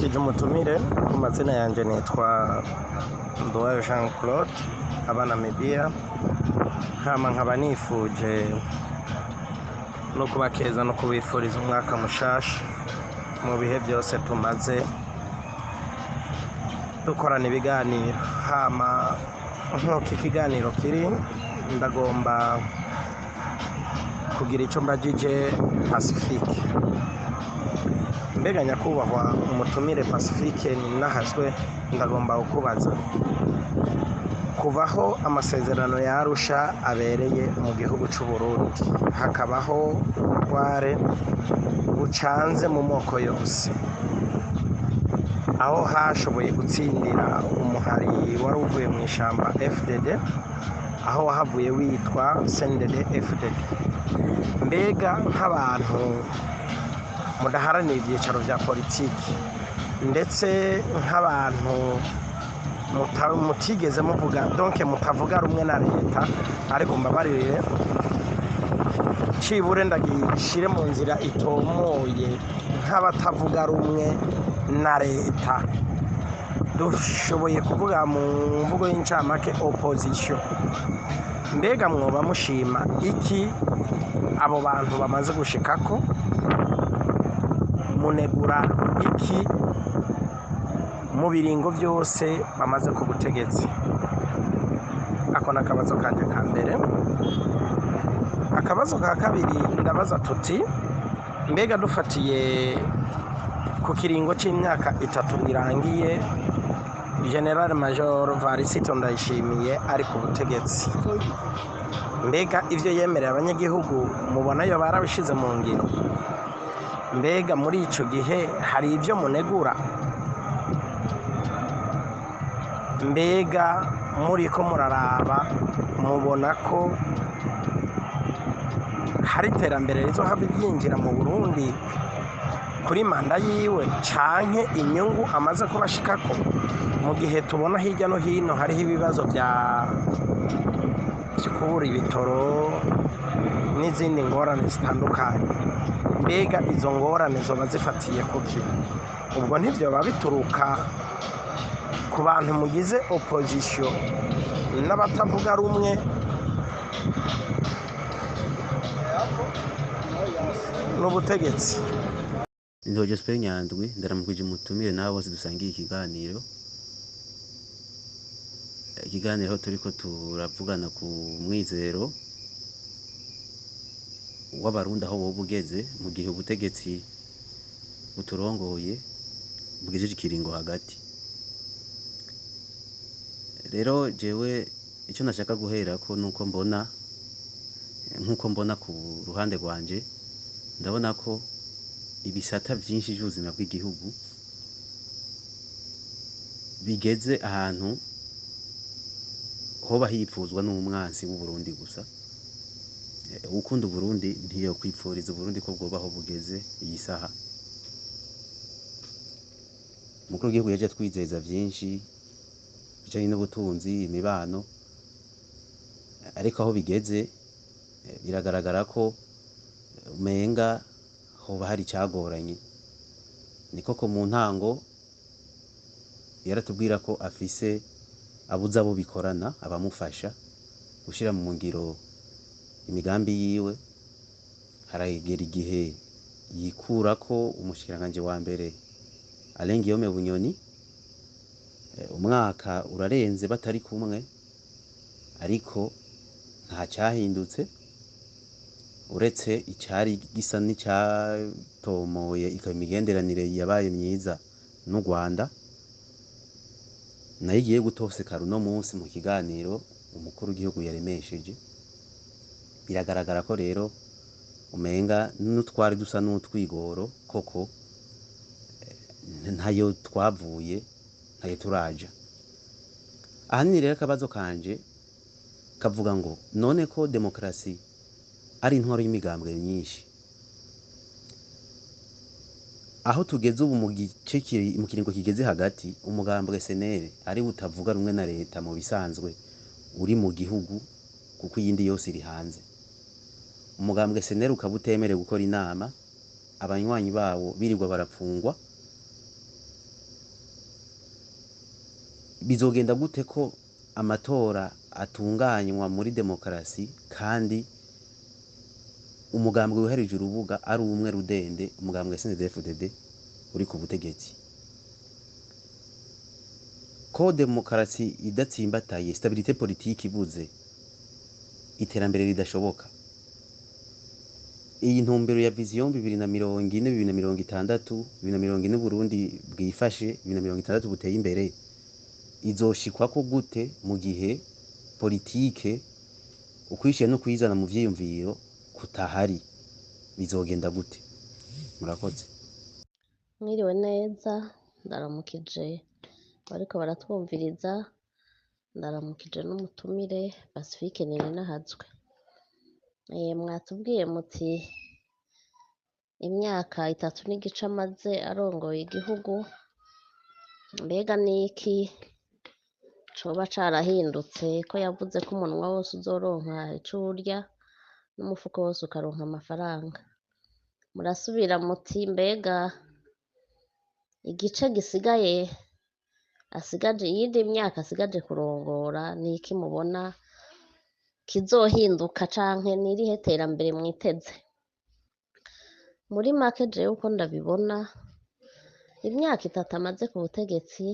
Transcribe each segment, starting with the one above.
Ndaramukije umutumire. Ku mazina yanjye nitwa Nduwayo Jean Claude, aba Namibia. Hama nkaba nifuje no kubakeza no kubifuriza umwaka mushasha. Mu bihe byose tumaze dukorana ibiganiro, hama nk'uko ikiganiro kiri, ndagomba kugira icyo mbagije Pacifique. Mbega nyakubahwa umutumire Pacifique Ninahazwe, ndagomba kukubaza: kuvaho amasezerano ya Arusha abereye mu gihugu cy'u Burundi, hakabaho ubutware bucanze mu moko yose, aho hashoboye gutsindira umuhari wari uvuye mu ishyamba FDD, aho wahavuye witwa CNDD FDD, mbega nk'abantu mudaharanira ibyicaro bya politiki, ndetse nk'abantu mutigeze muvuga, donc mutavuga rumwe na leta, ariko mbabarire, cibure ndagishire mu nzira itomoye, nk'abatavuga rumwe na leta, dushoboye kuvuga mu mvugo y'incamake opposition, mbega mwoba mushima iki abo bantu bamaze gushikako? Munegura iki mu biringo byose bamaze ku butegetsi? Ako ni akabazo kanje ka mbere. Akabazo ka kabiri, ndabaza tuti: mbega dufatiye ku kiringo c'imyaka 3 irangiye Général Major Varisito Ndayishimiye ari ku butegetsi, mbega ivyo yemereye abanyagihugu mubona yo barabishize mu ngiro? Mbega muri ico gihe hari ibyo munegura? Mbega muriko muraraba, mubona ko hari iterambere rizohava ryinjira mu Burundi kuri manda yiwe, canke inyungu amaze kubashikako, mu gihe tubona hirya no hino hariho ibibazo bya kubura ibitoro n'izindi ngorane zitandukanye? Mbega izo ngorane zoba zifatiye kuki? Ubwo ntibyoba bituruka ku bantu mugize opposition n'abatavuga rumwe n'ubutegetsi? Ndi Jospin Nyandwi, ndaramukije umutumire n'abo bose dusangiye ikiganiro. Ikiganiro aho turiko turavugana ku mwizero w'Abarundi, aho woba ugeze mu gihe ubutegetsi buturongoye bugejeje ikiringo hagati. Rero jewe icyo nashaka guherako nuko mbona, nkuko mbona ku ruhande rwanje, ndabona ko ibisata vyinshi vy'ubuzima bw'igihugu bigeze ahantu hoba hipfuzwa n'umwansi w'Uburundi gusa. Uwukunda Uburundi ntiyokwipfuriza Uburundi ko bwoba aho bugeze iyi saha. Umukuru w'igihugu yaje atwizeza vyinshi bijanye n'ubutunzi, imibano, ariko aho bigeze biragaragara ko umenga hoba hari icagoranye. Ni koko mu ntango yaratubwira ko afise abuze abo bikorana, abamufasha gushira mu ngiro imigambi yiwe. Haragera igihe yikurako umushikiranganji wa mbere Alain Guillaume Bunyoni. Umwaka urarenze batari kumwe, ariko nta cyahindutse uretse icari gisa n'icyatomoye, ikaba imigenderanire yabaye myiza n'u Rwanda, nayo igiye gutosekara uno munsi mu kiganiro umukuru w'igihugu yaremesheje. Biragaragara ko rero umenga n'utwari dusa n'utwigoro koko ntayo twavuye, ntayo turaja. Ahanini rero akabazo kanje kavuga ngo: none ko demokarasi ari intwaro y'imigambwe myinshi, aho tugeze ubu mu gice mu kiringo kigeze hagati, umugambwe SNL ari utavuga rumwe na leta mu bisanzwe uri mu gihugu, kuko iyindi yose iri hanze, umugambwe SNL ukaba utemerewe gukora inama, abanywanyi bawo birirwa barapfungwa. Bizogenda gute ko amatora atunganywa muri demokarasi kandi umugambwe wiharije urubuga ari umwe rudende, umugambwe CNDD-FDD uri ku butegetsi? Ko demokarasi idatsimbataye, stabilité politique ibuze, iterambere ridashoboka. Iyi ntumbero ya vision 2040, 2060, 2040 Burundi bwifashe, 2060 buteye imbere, izoshikwako gute mu gihe politike, ukwishira no kwizana mu vyiyumviro kutahari? Bizogenda gute? Murakoze. Mwiriwe neza, ndaramukije bariko baratwumviriza, ndaramukije n'umutumire Pacifique Nininahazwe. Mwatubwiye muti imyaka 3 n'igice amaze arongoye igihugu, mbega niki coba carahindutse, ko yavuze ko umunwa wose uzoronka ico urya n'umufuko wose ukaronka amafaranga? Murasubira muti mbega igice gisigaye asigaje, iyindi myaka asigaje kurongora, niki mubona kizohinduka canke n'irihe terambere mwiteze? Muri make, jewe uko ndabibona, imyaka 3 amaze ku butegetsi,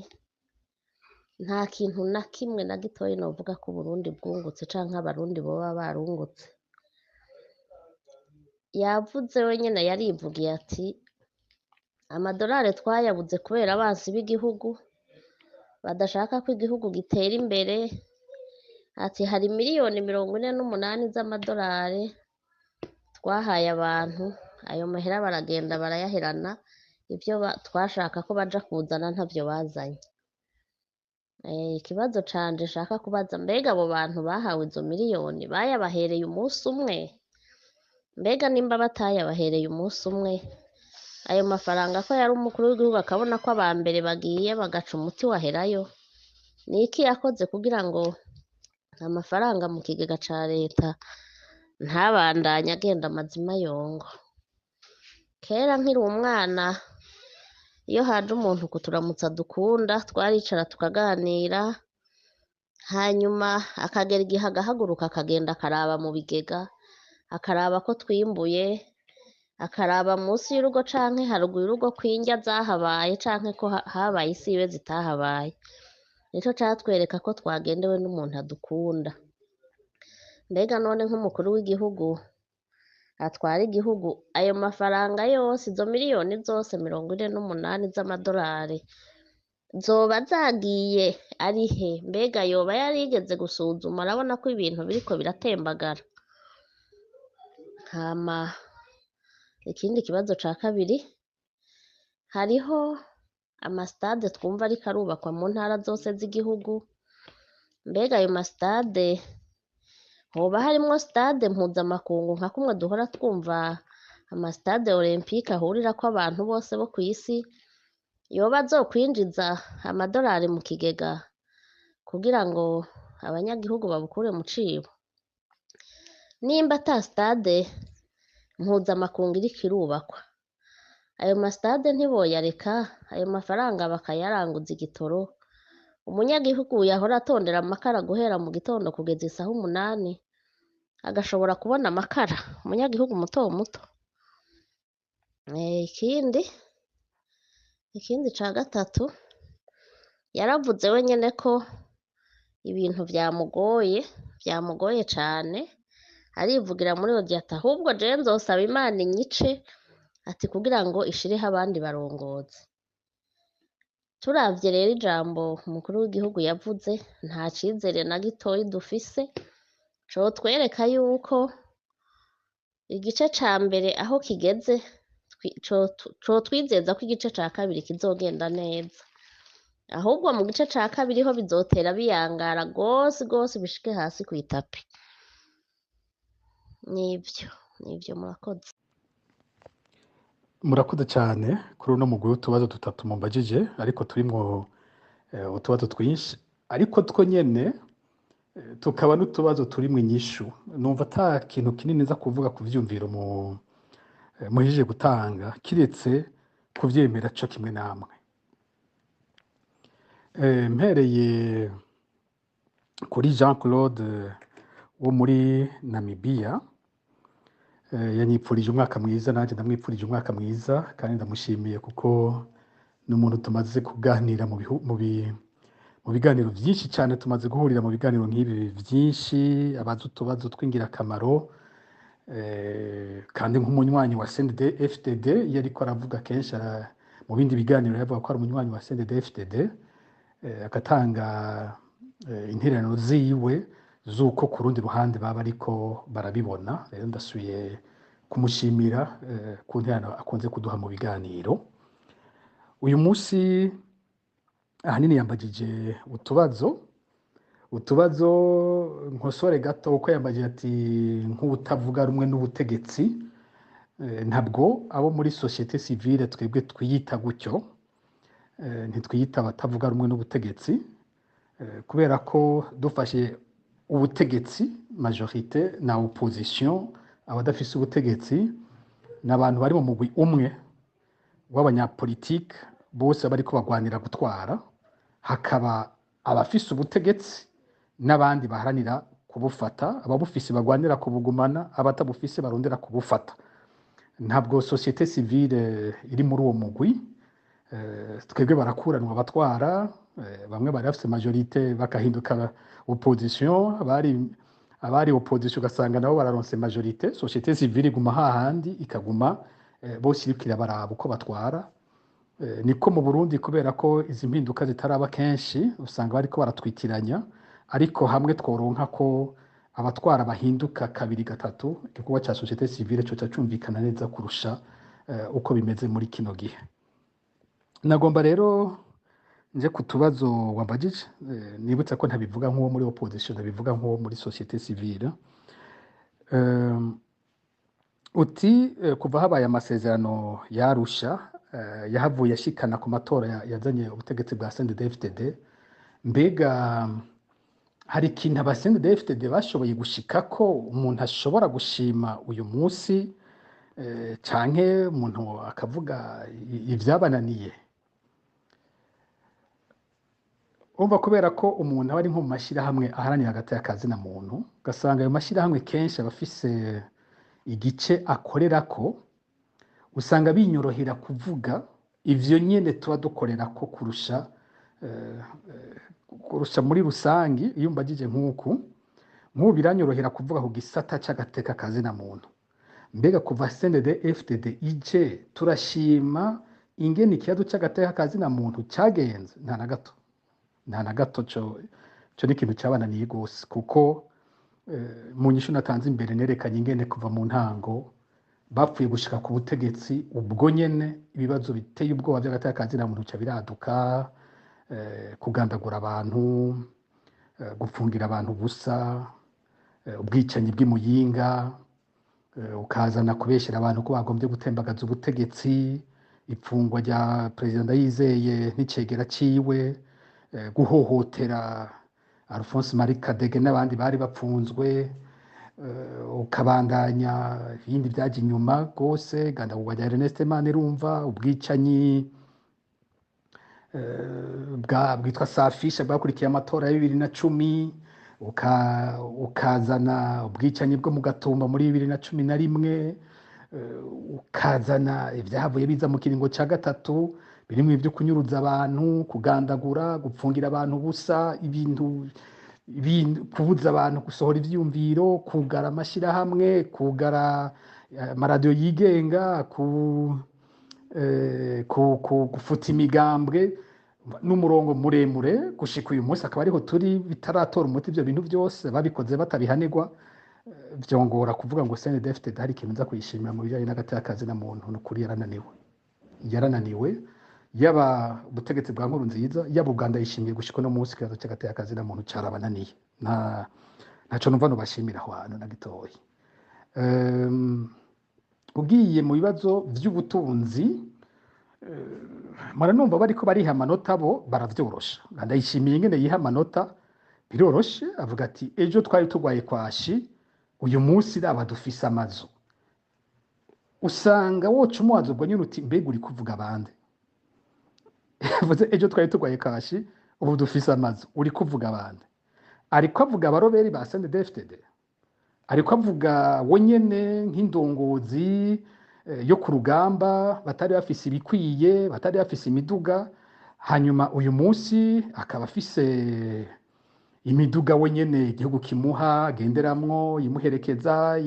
nta kintu na kimwe na gitoyi novuga ko Uburundi bwungutse canke Abarundi boba barungutse. Yavuze wenyene, yarivugiye ati: "Amadolari twayabuze kubera abansi b'igihugu badashaka ko igihugu gitera imbere." Ati: "Hari miliyoni 48 z'amadolari twahaye abantu, ayo mahera baragenda barayaherana, ivyo twashaka ko baja kuzana ntavyo bazanye." Ikibazo canje nshaka kubaza: mbega abo bantu bahawe izo miliyoni bayabahereye umunsi umwe? Mbega nimba batayabahereye umunsi umwe, ayo mafaranga, ko yari umukuru w'igihugu akabona ko aba mbere bagiye bagaca umuti waherayo, ni iki yakoze kugira ngo amafaranga mu kigega ca leta ntabandanye agenda amazima yongo? Kera nkiri umwana, iyo haje umuntu kuturamutsa dukunda, twaricara tukaganira, hanyuma akagera igihe agahaguruka, akagenda akaraba mu bigega, akaraba ko twimbuye, akaraba munsi y'urugo canke haruguru y'urugo ko indya zahabaye canke ko habaye isibe zitahabaye. Nico catwereka ko twagendewe n'umuntu adukunda. Mbega none nk'umukuru w'igihugu atwara igihugu, ayo mafaranga yose, izo miliyoni zose 48 z'amadolari, zoba zagiye arihe? Mbega yoba yarigeze gusuzuma, arabona ko ibintu biriko biratembagara? Hama ikindi kibazo ca kabiri: hariho amastade twumva ariko arubakwa mu ntara zose z'igihugu. Mbega ayo mastade, hoba harimwo stade mpuzamakungu nka kumwe duhora twumva amastade olympique ahurirako abantu bose bo kw'isi, yoba azokwinjiza amadolari mu kigega kugira ngo abanyagihugu babukure mu cibo? Nimba ata stade mpuzamakungu iriko irubakwa, ayo mastade ntiboyareka, ayo mafaranga bakayaranguza igitoro, umunyagihugu yahora atondera amakara guhera mu gitondo kugeza isaha 8 agashobora kubona amakara, umunyagihugu muto muto? Ikindi ca gatatu, yaravuze wenyene ko ibintu vyamugoye, vyamugoye cane. Arivugira muri audio ati: "Ahubwo jewe nzosaba Imana inyice," ati, "kugira ngo ishireho abandi barongozi." Turavye rero ijambo umukuru w'igihugu yavuze, nta cizere na gitoyi dufise cotwereka yuko igice ca mbere aho kigeze cotwizeza ko igice ca kabiri kizogenda neza. Ahubwo mu gice ca kabiri ho bizotera biyangara gose gose, bishike hasi kw'itapi. Nivyo, nivyo, murakoze. Murakoze cyane kuri uno mugwi w'utubazo dutatu mumbajije, ariko turimwo utubazo twinshi, ariko two nyene tukaba n'utubazo turimwo inyishu. Numva ata kintu kinini nza kuvuga ku vyumviro mu muhejeje gutanga, kiretse kuvyemera co kimwe namwe. Mpereye kuri Jean Claude wo muri Namibia, yanyipfurije umwaka mwiza, nanjye ndamwipfurije umwaka mwiza kandi ndamushimiye kuko ni umuntu tumaze kuganira mu biganiro byinshi cyane, tumaze guhurira mu biganiro nk'ibi byinshi, abaza utubazo tw'ingirakamaro, kandi nk'umunywanyi wa CNDD FDD, iyo ariko aravuga kenshi mu bindi biganiro yavuga ko ari umunywanyi wa CNDD FDD, agatanga intererano ziwe z'uko ku rundi ruhande baba ariko barabibona. Rero ndasubiye kumushimira ku ntererano akunze kuduha mu biganiro. Uyu munsi ahanini yambagije utubazo nkosore gato, uko yambagije ati nk'utavuga rumwe n'ubutegetsi. Ntabwo abo muri société civile twebwe twiyita gutyo, ntitwiyita abatavuga rumwe n'ubutegetsi, kubera ko dufashe ubutegetsi majorité na opposition, abadafise ubutegetsi ni abantu bari mu mugwi umwe w'abanyapolitike bose bariko bagwanira gutwara, hakaba abafise ubutegetsi n'abandi baharanira kubufata, ababufise bagwanira kubugumana, abatabufise barondera kubufata. Ntabwo société civile iri muri uwo mugwi. Twebwe barakuranwa abatwara, bamwe bari bafise majorité bakahinduka opposition, abari opposition ugasanga nabo bararonse majorité. Société civile iguma hahandi, ikaguma bose iriko irabaraba uko batwara. Niko mu Burundi, kubera ko izi mpinduka zitaraba kenshi, usanga bariko baratwitiranya, ariko hamwe tworonka ko abatwara bahinduka kabiri gatatu, igikorwa ca société civile coca cumvikana neza kurusha uko bimeze muri kino gihe. Nagomba rero nje ku tubazo wambajije, nibutsa ko ntabivuga nk'uwo muri opposition, ndabivuga nk'uwo muri société civile. Uti kuva habaye amasezerano ya Arusha, yahavuye ashikana ku matora yazanye ubutegetsi bwa CNDD-FDD, mbega hari ikintu aba CNDD-FDD bashoboye gushikako umuntu ashobora gushima uyu munsi, canke umuntu akavuga ivyabananiye? Urumva, kubera ko umuntu aba ari nko mu mashirahamwe aharanira agateka ka muntu, ugasanga ayo mashirahamwe kenshi aba afise igice akorerako, usanga binyorohera kuvuga ivyo nyene tuba dukorerako kurusha muri rusangi. Iyo umbajije nk'uku, nk'ubu biranyorohera kuvuga ku gisata c'agateka ka muntu. Mbega kuva CNDD FDD ije, turashima ingene ikibazo c'agateka ka muntu cagenze? Nta na gato, nta na gato. Co ni ikintu cabananiye gose, kuko mu nyishu natanze imbere nerekanye ingene kuva mu ntango bapfuye gushika ku butegetsi, ubwo nyene ibibazo biteye ubwoba vy'agateka ka muntu ca biraduka, kugandagura abantu, gupfungira abantu ubusa, ubwicanyi bw'imuyinga, ukazana kubeshyera abantu ko bagombye gutembagaza ubutegetsi, ipfungwa rya perezida Ndayizeye n'icegera ciwe, guhohotera Alphonse Marie Kadege n'abandi bari bapfunzwe, ukabandanya ibindi byaje inyuma rwose, gandagurwa rya Ernest Manirumva, ubwicanyi bwitwa Safisha bwakurikiye amatora ya 2010, ukazana ubwicanyi bwo mu Gatumba muri 2011, ukazana ibyahavuye biza mu kiringo cya gatatu birimo ibyo kunyuruza abantu, kugandagura, gupfungira abantu ubusa, ibintu kubuza abantu gusohora ivyiyumviro, kugara amashyirahamwe, kugara amaradiyo yigenga, gufuta imigambwe, n'umurongo muremure gushika uyu munsi akaba ariho turi bitaratora umuti. Ibyo bintu byose babikoze batabihanirwa. Vyongora kuvuga ngo CNDD-FDD hari ikintu nza kuyishimira mu bijanye n'agateka na muntu. Ni ukuri yarananiwe, yarananiwe, yaba ubutegetsi bwa Nkurunziza, yaba ubwa Ndayishimiye, gushika uno munsi ikibazo cy'agateka na muntu carabananiye. Ntaco numva nobashimira aho hantu na gitoyi. Ugiye mu bibazo vy'ubutunzi, muranumva bariko bariha amanota, bo baravyorosha. Ndayishimiye ingene yiha amanota biroroshe, avuga ati ejo twari turwaye kwashi, uyu munsi raba dufise amazu. Usanga woca umubaza ubwo nyene uti mbega uri kuvuga bande? Yavuze ejo twari turwaye kashi, Ubu dufise amazu. Uri kuvuga abandi, ariko avuga abaroberi ba CNDD-FDD, ariko avuga we nyene nk'indongozi yo ku rugamba batari bafise ibikwiye, batari bafise imiduga, hanyuma uyu munsi akaba afise imiduga we nyene igihugu kimuha, agenderamwo, imuherekeza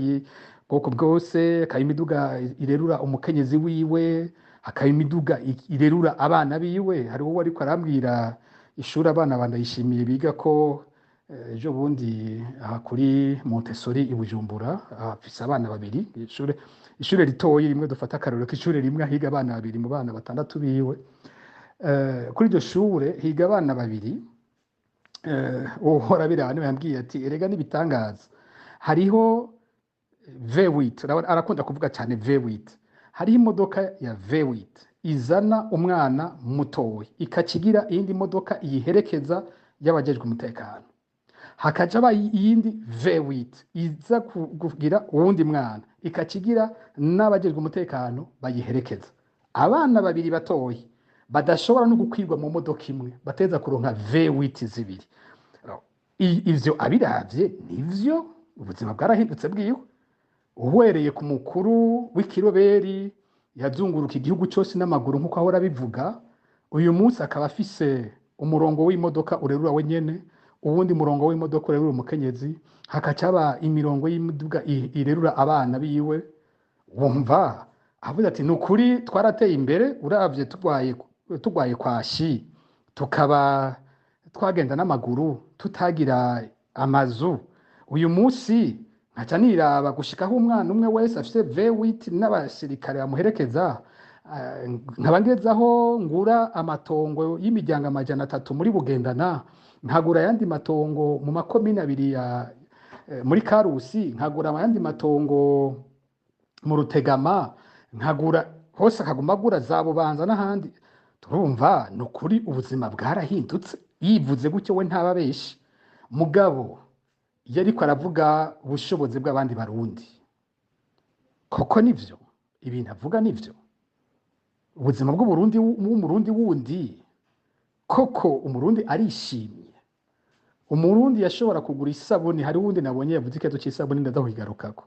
bwoko bwose, akaba imiduga irerura umukenyezi wiwe, hakaba imiduga irerura abana biwe. Hariho uwo ariko arambwira ishuri abana bandayishimiye biga ko ejo bundi aha kuri Montessori i Bujumbura, afise abana babiri, ishure ritoyi rimwe, dufata akarorero k'ishure rimwe higa abana babiri mu bana batandatu biwe. Kuri iryo shure higa abana babiri. Uhora biraba niwe yambwiye ati: "Erega n'ibitangaza, hariho V8." Urabona, arakunda kuvuga cyane V8. Hariho imodoka ya V8 izana umwana mutoyi, ikakigira iyindi modoka iyiherekeza y'abajejwe umutekano, hakaja aba iyindi V8 iza kugira uwundi mwana, ikakigira n'abajejwe umutekano bayiherekeza. Abana babiri batoyi badashobora no gukwirwa mu modoka imwe bateza kuronka V8 zibiri. Ivyo abiravye nivyo, ubuzima bwarahindutse bwiwe. Uhereye ku mukuru w'ikiroberi yazunguruka igihugu cyose n'amaguru nk'uko ahora abivuga, uyu munsi akaba afise umurongo w'imodoka urerura we nyene, uwundi murongo w'imodoka urerura umukenyezi, hakaca haba imirongo y'imiduga irerura abana biwe, wumva avuze ati: "Ni ukuri twarateye imbere." Uravye turwaye kwashi, tukaba twagenda n'amaguru, tutagira amazu, uyu munsi nkaca niraba gushikaho umwana umwe wese afise V8 n'abasirikare bamuherekeza, nkaba ngezaho ngura amatongo y'imiryango 300 muri Bugendana, nkagura ayandi matongo mu makomine abiri ya muri Karusi, nkagura ayandi matongo mu Rutegama, nkagura hose, akaguma agura za Bubanza n'ahandi. Turumva ni ukuri ubuzima bwarahindutse. Yivuze gutyo we ntaba benshi, mugabo iyo ariko aravuga ubushobozi bw'abandi Barundi, koko nivyo ibintu avuga nivyo? Ubuzima bw'Uburundi, w'Umurundi wundi, koko Umurundi arishimye? Umurundi yashobora kugura isabuni. Hari wundi nabonye yavuze ikibazo c'isabuni, ndaza kukigarukako.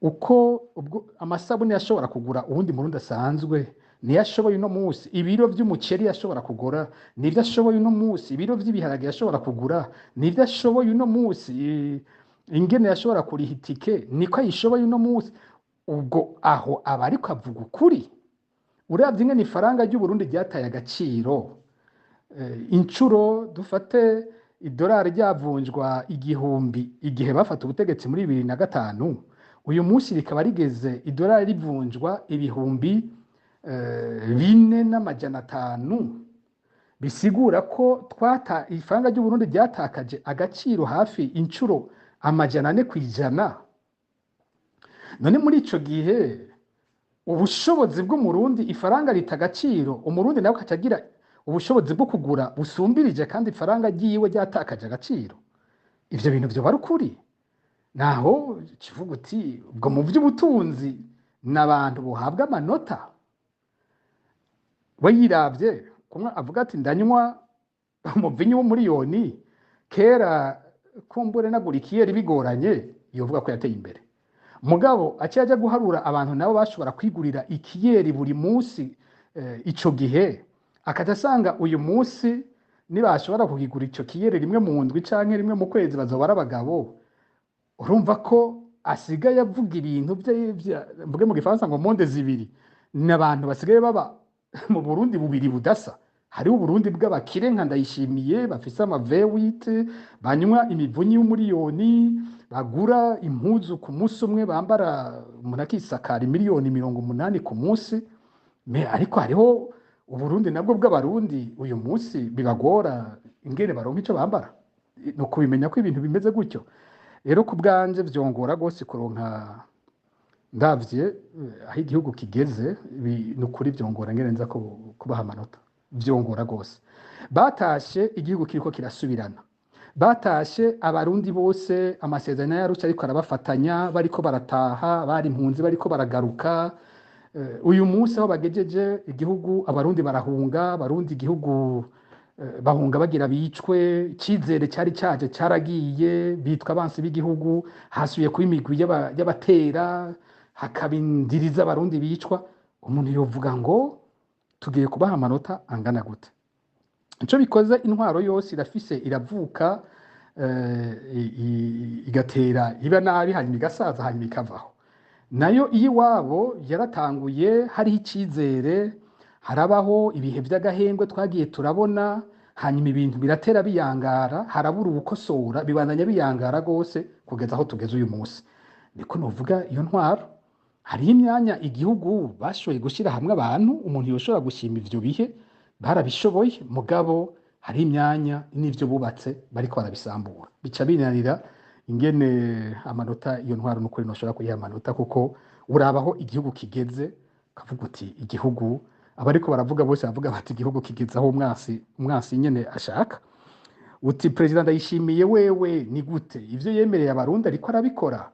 Uko ubwo amasabuni yashobora kugura uwundi Murundi asanzwe niyo ashoboye uno munsi, ibiro vy'umuceri yashobora kugura nivyo ashoboye uno munsi, ibiro vy'ibiharage yashobora kugura nivyo ashoboye uno munsi, ingene yashobora kuriha itike niko ayishoboye uno munsi. Ubwo aho aba ariko avuga ukuri? Uravye ingene ifaranga ry'Uburundi ryataye agaciro, incuro dufate idolari ryavunjwa 1000 igihe bafata ubutegetsi muri 2005, uyu munsi rikaba rigeze idolari rivunjwa 4500, bisigura ko twata ifaranga ry'Uburundi ryatakaje agaciro hafi incuro 400%. None muri ico gihe ubushobozi bw'Umurundi, ifaranga rita agaciro, Umurundi nawe akaca agira ubushobozi bwo kugura busumbirije kandi ifaranga ryiwe ryatakaje agaciro, ivyo bintu vyoba ari ukuri? Naho kivuga uti ubwo mu vy'ubutunzi n'abantu bohabwa amanota. We yiravye kumwe avuga ati: "Ndanywa umuvinyu w'umuriyoni, kera kumbure nagura ikiyeri bigoranye," yovuga ko yateye imbere. Mugabo aciye aja guharura abantu nabo bashobora kwigurira ikiyeri buri munsi ico gihe, akaca asanga uyu munsi nibashobora kukigura ico kiyeri rimwe mu ndwi canke rimwe mu kwezi bazoba ari abagabo. Urumva ko asigaye avuga ibintu mvuge mu gifaransa ngo monde zibiri, ni abantu basigaye baba mu Burundi bubiri budasa. Hariho Uburundi bw'abakire nka Ndayishimiye bafise ama V8, banywa imivunyi y'umuriyoni, bagura impuzu ku munsi umwe bambara, umuntu akisakara 80 miliyoni ku munsi. Me ariko hariho Uburundi nabwo bw'Abarundi uyu munsi bibagora ingene baronka ico bambara. Ni ukubimenya ko ibintu bimeze gutyo. Rero ku bwanje vyongora gose kuronka, ndavye aho igihugu kigeze, ni ukuri vyongora ngene nza kubaha amanota. Vyongora gose. Batashe igihugu kiriko kirasubirana, batashe Abarundi bose amasezerano y'Arusha ariko arabafatanya, bariko barataha, bari impunzi bariko baragaruka. Uyu munsi aho bagejeje igihugu, Abarundi barahunga, Abarundi igihugu. Bahunga bagira bicwe, icizere cyari cyaje cyaragiye, bitwa abansi b'igihugu, hasubiye kuba imigwi y'abatera, hakaba indiri z'abarundi bicwa. Umuntu yovuga ngo tugiye kubaha amanota angana gute? Ico bikoze, intwaro yose irafise, iravuka, igatera iba nabi, hanyuma igasaza, hanyuma ikavaho. Nayo iyo iwabo yaratanguye hariho icizere, harabaho ibihe by'agahengwe twagiye turabona, hanyuma ibintu biratera biyangara, harabura ubukosora, bibandanya biyangara rwose kugeza aho tugeze uyu munsi. Niko novuga iyo ntwaro. Hariho imyanya igihugu bashoboye gushyira hamwe abantu, umuntu yoshobora gushima ivyo bihe barabishoboye, mugabo hari imyanya n'ivyo bubatse bariko barabisambura, bica binanira ingene amanota iyo ntwaro. N'ukuri ntushobora kuyiha amanota, kuko urabaho igihugu kigeze ukavuga uti igihugu, abariko baravuga bose baravuga bati igihugu kigeze aho umwasi nyene ashaka. Uti perezida Ndayishimiye wewe ni gute? Ivyo yemereye abarundi ariko arabikora?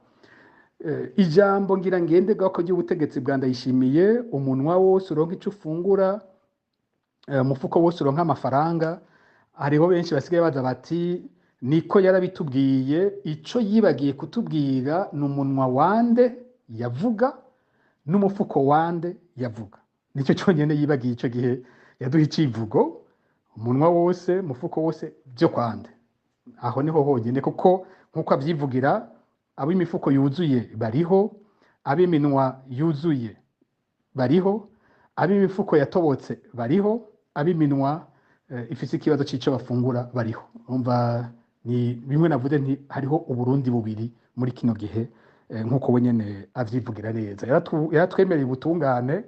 Ijambo ngira ngenderwako ry'ubutegetsi bwa Ndayishimiye: umunwa wose uronka ico ufungura, umufuko wose uronka amafaranga. Hariho benshi basigaye baza bati niko yarabitubwiye. Ico yibagiye kutubwira ni umunwa wande yavuga n'umufuko wande yavuga. Nicyo cyonyine yibagiye. Ico gihe yaduha icivugo umunwa wose, umufuko wose byo kwande, aho niho honyine, kuko nk'uko avyivugira, ab'imifuko yuzuye bariho, ab'iminwa yuzuye bariho, ab'imifuko yatobotse bariho, ab'iminwa ifise ikibazo c'ico bafungura bariho. Umva, ni bimwe navuze nti hariho Uburundi bubiri muri kino gihe, nk'uko we nyene avyivugira neza. Yaratwemereye ubutungane,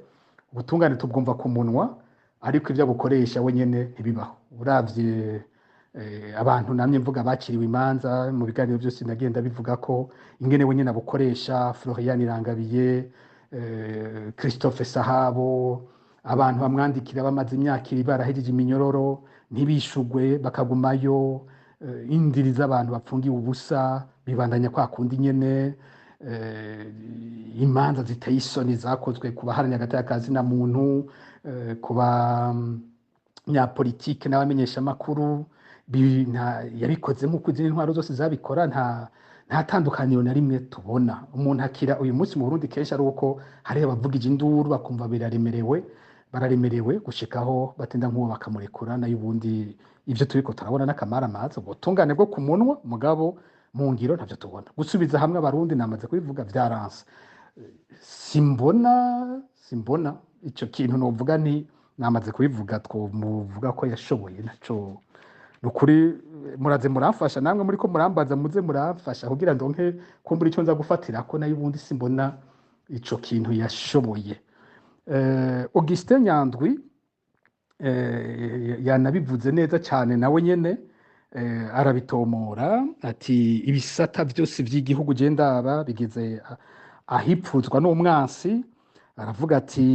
ubutungane tubwumva ku munwa, ariko ivyo abukoresha we nyene ntibibaho. Uravye abantu namye mvuga bakiriwe imanza mu biganiro byose nagenda bivuga ko ingene we nyene abukoresha, Florian Irangabiye, Christophe Sahabo, abantu bamwandikira bamaze imyaka 2 barahejeje iminyororo ntibishugwe bakagumayo, indiri z'abantu bapfungiwe ubusa bibandanya kwa kundi nyene, imanza ziteye isoni zakozwe ku baharanira agateka ka zina muntu, ku banyapolitike n'abamenyeshamakuru, yabikoze nk'uko izindi ntwaro zose zabikora. Nta tandukaniro na rimwe tubona. Umuntu akira uyu munsi mu Burundi kenshi ari uko hariho abavugije induru bakumva biraremerewe, bararemerewe gushikaho batinda nk'uwo bakamurekura. Nayo ubundi ivyo turiko turabona n'akamaramaza, ubutungane bwo ku munwa, mugabo mu ngiro ntavyo tubona. Gusubiza hamwe abarundi namaze kubivuga, vyaranse. Simbona ico kintu novuga nti namaze kubivuga twomuvuga ko yashoboye naco. Nukuri muraze muramfasha namwe muriko murambaza, muze muramfasha kugira ndonke kumbura ico nza gufatirako. Nayo ubundi simbona ico kintu yashoboye. Augustin Nyandwi yanabivuze neza cyane nawe nyene, arabitomora ati ibisata byose by'igihugu je ndaba bigeze ahipfuzwa n'umwansi. Aravuga ati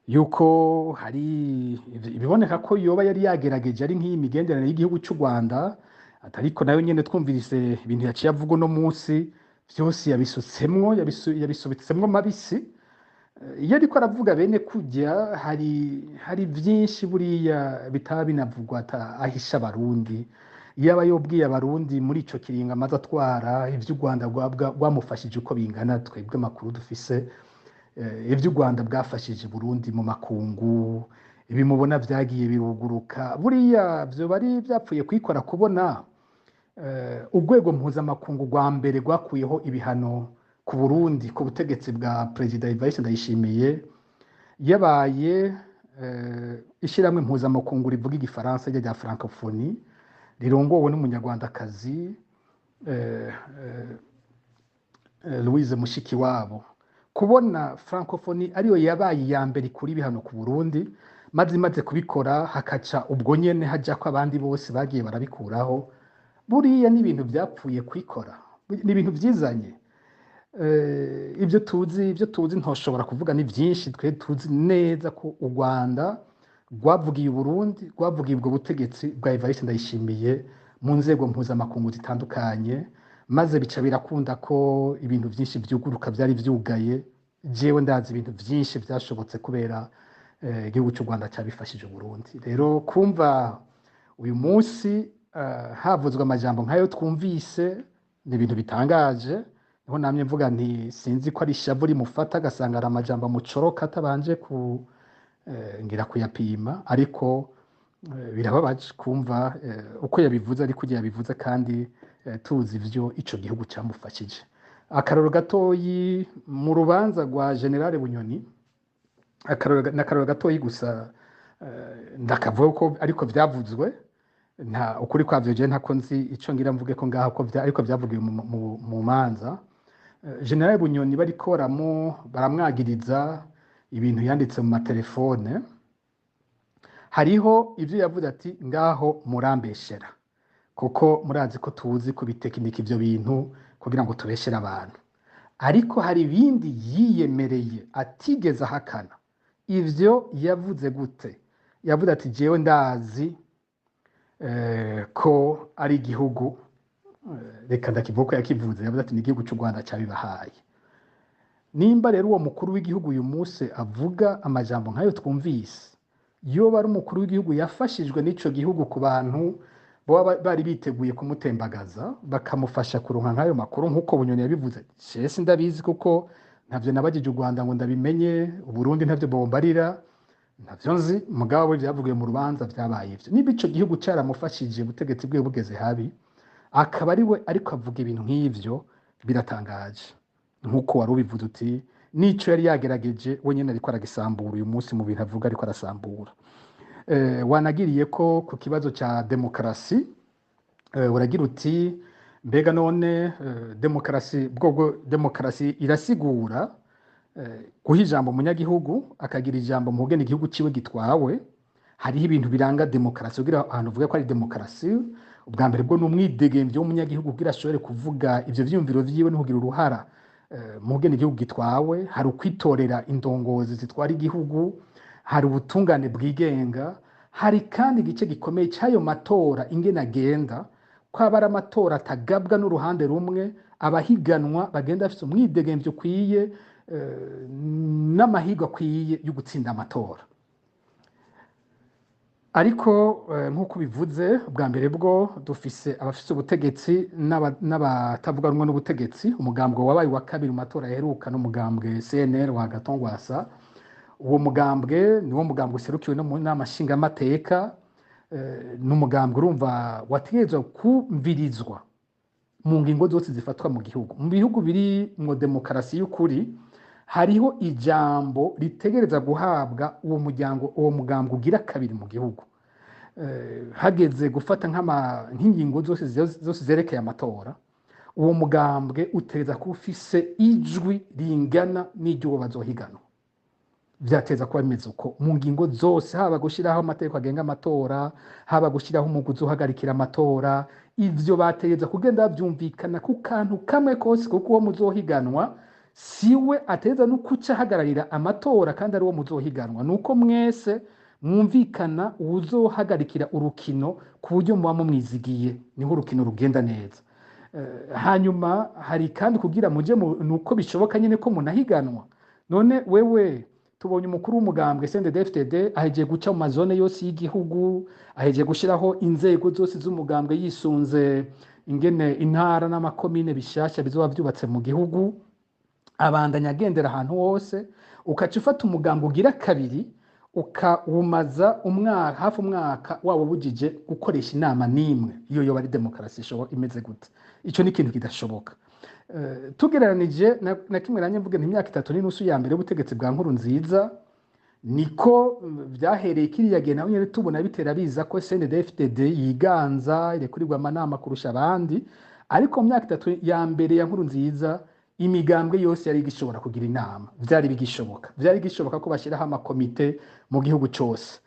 yuko hari ibiboneka ko yoba yari yagerageje, ari nk'iyi migenderanire y'igihugu cy'u Rwanda, ariko nayo nyene twumvise ibintu yaciye avuga uno munsi vyose yabisutsemwo, yabisubitsemwo mabisi. Iyo ariko aravuga bene kujya, hari byinshi buriya bitaba binavugwa ahisha abarundi. Iyo aba yobwiye abarundi muri ico kiringo amaze atwara ivy'u Rwanda rwamufashije uko bingana, twebwe amakuru dufise, ivy'u Rwanda bwafashije Burundi mu makungu, ibimubona vyagiye biruguruka, buriya vyoba ari vyapfuye kwikora kubona urwego mpuzamakungu rwa mbere rwakuyeho ibihano ku Burundi, ku butegetsi bwa Perezida Evariste Ndayishimiye, yabaye ishyirahamwe mpuzamakungu rivuga igifaransa rya Francophonie rirongowe n'umunyarwandakazi Louise Mushikiwabo. Kubona Francophonie ariyo yabaye iya mbere ikura ibihano ku Burundi, maze imaze kubikora hakaca ubwo nyene hajako abandi bose bagiye barabikuraho, buriya ni ibintu byapfuye kwikora, ni ibintu vyizanye. Ibyo tuzi ntoshobora kuvuga ni byinshi. Twe tuzi neza ko u Rwanda rwavugiye Uburundi, rwavugiye ubwo butegetsi bwa Evariste Ndayishimiye mu nzego mpuzamakungu zitandukanye, maze bica birakunda ko ibintu byinshi vyuguruka byari vyugaye. Jewe ndazi ibintu vyinshi vyashobotse kubera igihugu c'u Rwanda cabifashije Uburundi. Rero kumva uyu munsi havuzwe amajambo nkayo twumvise ni ibintu bitangaje. Niho namye mvuga nti sinzi ko ari ishavu rimufata, agasanga ari amajambo amucoroka atabanje ku ngira kuyapima, ariko birababaje kumva uko yabivuze, ariko ugiye yabivuze kandi tuzi ivyo ico gihugu camufashije. Akaroro gatoyi mu rubanza rwa General Bunyoni, n'akaroro gatoyi gusa, ndakavuga ko ariko vyavuzwe, nta ukuri kwavyo je ntako nzi, ico ngira mvuge ko ngaho ko ariko vyavugiwe mu manza. General Bunyoni bariko baramwagiriza ibintu yanditse mu matelefone, hariho ivyo yavuze ati ngaho murambeshera, kuko murazi ko tuzi kubitekinika ivyo bintu kugira ngo tubeshere abantu. Ariko hari ibindi yiyemereye atigeze ahakana. Ivyo yavuze gute? Yavuze ati jewe ndazi ko ari igihugu, reka ndakivuga ko yakivuze, yavuze ati ni igihugu c'u Rwanda cabibahaye. Nimba rero uwo mukuru w'igihugu uyu munsi avuga amajambo nkayo twumvise, yoba ari umukuru w'igihugu yafashijwe n'ico gihugu ku bantu boba bari biteguye kumutembagaza, bakamufasha kuronka nk'ayo makuru nk'uko Bunyoni yabivuze. Jewe sindabizi kuko ntavyo nabajije u Rwanda ngo ndabimenye, Uburundi ntavyo bombarira, ntavyo nzi, mugabo vyavugiwe mu rubanza vyabaye ivyo. Niba ico gihugu caramufashije ubutegetsi bwiwe bugeze habi, akaba ari we ariko avuga ibintu nk'ivyo, biratangaje. Nk'uko wari ubivuze uti n'ico yari yagerageje we nyene ariko aragisambura uyu munsi mu bintu avuga ariko arasambura. Wanagiriye ko ku kibazo ca demokarasi, uragira uti mbega none demokarasi bwobwo, demokarasi irasigura guha ijambo umunyagihugu akagira ijambo mu kugena igihugu ciwe gitwawe. Hariho ibintu biranga demokarasi kugira ahantu uvuge ko ari demokarasi. Ubwa mbere bwo ni umwidegemvyo w'umunyagihugu kugira ashobore kuvuga ivyo vyiyumviro vyiwe no kugira uruhara mu kugena igihugu gitwawe. Hari ukwitorera indongozi zitwara igihugu, hari ubutungane bwigenga, hari kandi igice gikomeye c'ayo matora ingene agenda, ko aba ari amatora atagabwa n'uruhande rumwe, abahiganwa bagenda bafise umwidegemvyo ukwiye n'amahirwe akwiye yo gutsinda amatora. Ariko nk'uko bivuze, ubwa mbere bwo dufise abafise ubutegetsi n'abatavuga rumwe n'ubutegetsi. Umugambwe wabaye wa kabiri mu matora yaheruka n'umugambwe CNL wa Agathon Rwasa. Uwo mugambwe niwo mugambwe userukiwe no mu nama nshingamateka, n'umugambwe urumva wategerezwa kumvirizwa mu ngingo zose zifatwa mu gihugu. Mu bihugu biri mu demokarasi y'ukuri hariho ijambo ritegereza guhabwa uwo muryango, uwo mugambwe ugira kabiri mu gihugu. Hageze gufata nk'ingingo zose zerekeye amatora, uwo mugambwe utegereza kuba ufise ijwi ringana n'iry'uwo bazohiganwa. Vyateza kuba bimeze uko mu ngingo zose, haba gushiraho amategeko agenga amatora, haba gushiraho umugwi uzohagarikira amatora. Ivyo bategereza kugenda bavyumvikana ku kantu kamwe kose, kuko uwo muzohiganwa siwe ategereza no kuca ahagararira amatora kandi ari uwo muzohiganwa. Nuko mwese mwumvikana uwuzohagarikira urukino ku buryo muba mumwizigiye, niho urukino rugenda neza. Hanyuma hari kandi kugira muje nuko bishoboka nyene ko munahiganwa. None wewe tubonye umukuru w'umugambwe CNDD-FDD ahejeje guca mu mazone yose y'igihugu, ahejeje gushiraho inzego zose z'umugambwe yisunze ingene intara n'amakomine bishasha bizoba vyubatse mu gihugu, abandanya agendera ahantu hose. Ukaca ufata umugambwe ugira kabiri ukawumaza umwaka, hafi umwaka waba ubujije gukoresha inama n'imwe. Iyo yoba ari demokarasi imeze gute? Ico ni ikintu kidashoboka. Tugereranije na kimwe nanye mvuge nti imyaka itatu n'inusu ya mbere y'ubutegetsi bwa Nkurunziza niko vyahereye kiriya gihe, naho nyene tubona bitera biza ko CNDD-FDD yiganza irekurirwa amanama kurusha abandi. Ariko mu myaka itatu ya mbere ya Nkurunziza imigambwe yose yari igishobora kugira inama, vyari bigishoboka, vyari bigishoboka ko bashiraho amakomite mu gihugu cose.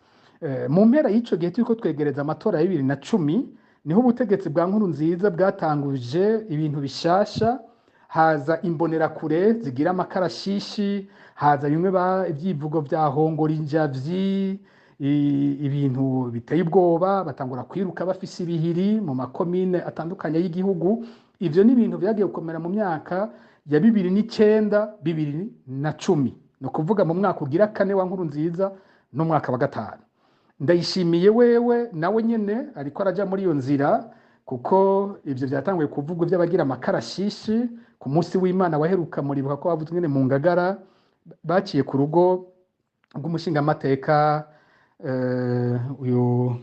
Mu mpera y'ico gihe turiko twegereza amatora ya 2010, niho ubutegetsi bwa Nkurunziza bwatanguje ibintu bishasha, haza imbonerakure zigira amakarashishi, haza bimwe ibyivugo vya hongora injavyi, ibintu biteye ubwoba, batangura kwiruka bafise ibihiri mu makomine atandukanye y'igihugu. Ivyo ni ibintu vyagiye gukomera mu myaka ya 2009, 2010, ni ukuvuga mu mwaka ugira kane wa Nkurunziza n'umwaka wa gatanu. Ndayishimiye wewe nawe nyene ariko araja muri iyo nzira, kuko ivyo vyatanguye kuvugwa vy'abagira amakarashishi ku munsi w'Imana waheruka. Muribuka ko bavuze ingene mu Ngagara baciye ku rugo rw'umushingamateka, uyu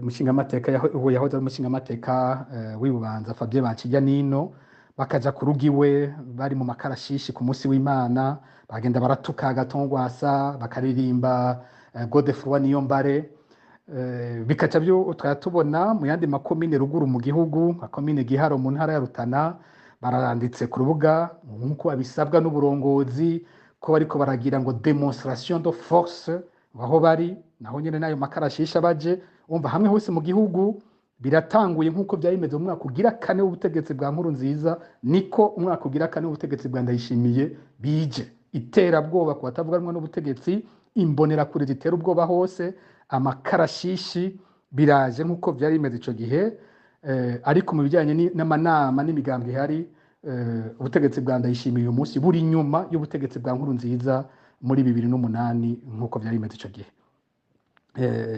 umushingamateka uwo yahoze ari umushingamateka w'i Bubanza, Fabien Banshijyanino, bakaja ku rugo iwe bari mu makarashishi ku munsi w'Imana, bagenda baratuka Agatongwasa, bakaririmba Godefroid Niyombare. Bikaca byo twari tubona mu yandi makomine ruguru mu gihugu, nka komine Giharo mu ntara ya Rutana, bararanditse ku rubuga nk'uko babisabwa n'uburongozi ko bariko baragira ngo démonstration de force aho bari, naho nyene n'ayo makarashishi baje. Umva, hamwe hose mu gihugu biratanguye. Nk'uko byari bimeze mu mwaka ugira kane w'ubutegetsi bwa Nkurunziza, niko umwaka ugira kane w'ubutegetsi bwa Ndayishimiye bije. Iterabwoba ku batavuga rumwe n'ubutegetsi, imbonerakure zitera ubwoba hose, amakarashishi biraje nk'uko byari bimeze ico gihe. Ariko mu bijyanye n'amanama n'imigambi ihari, ubutegetsi bwa Ndayishimiye uyu munsi buri inyuma y'ubutegetsi bwa Nkurunziza muri 2008, nk'uko byari bimeze ico gihe.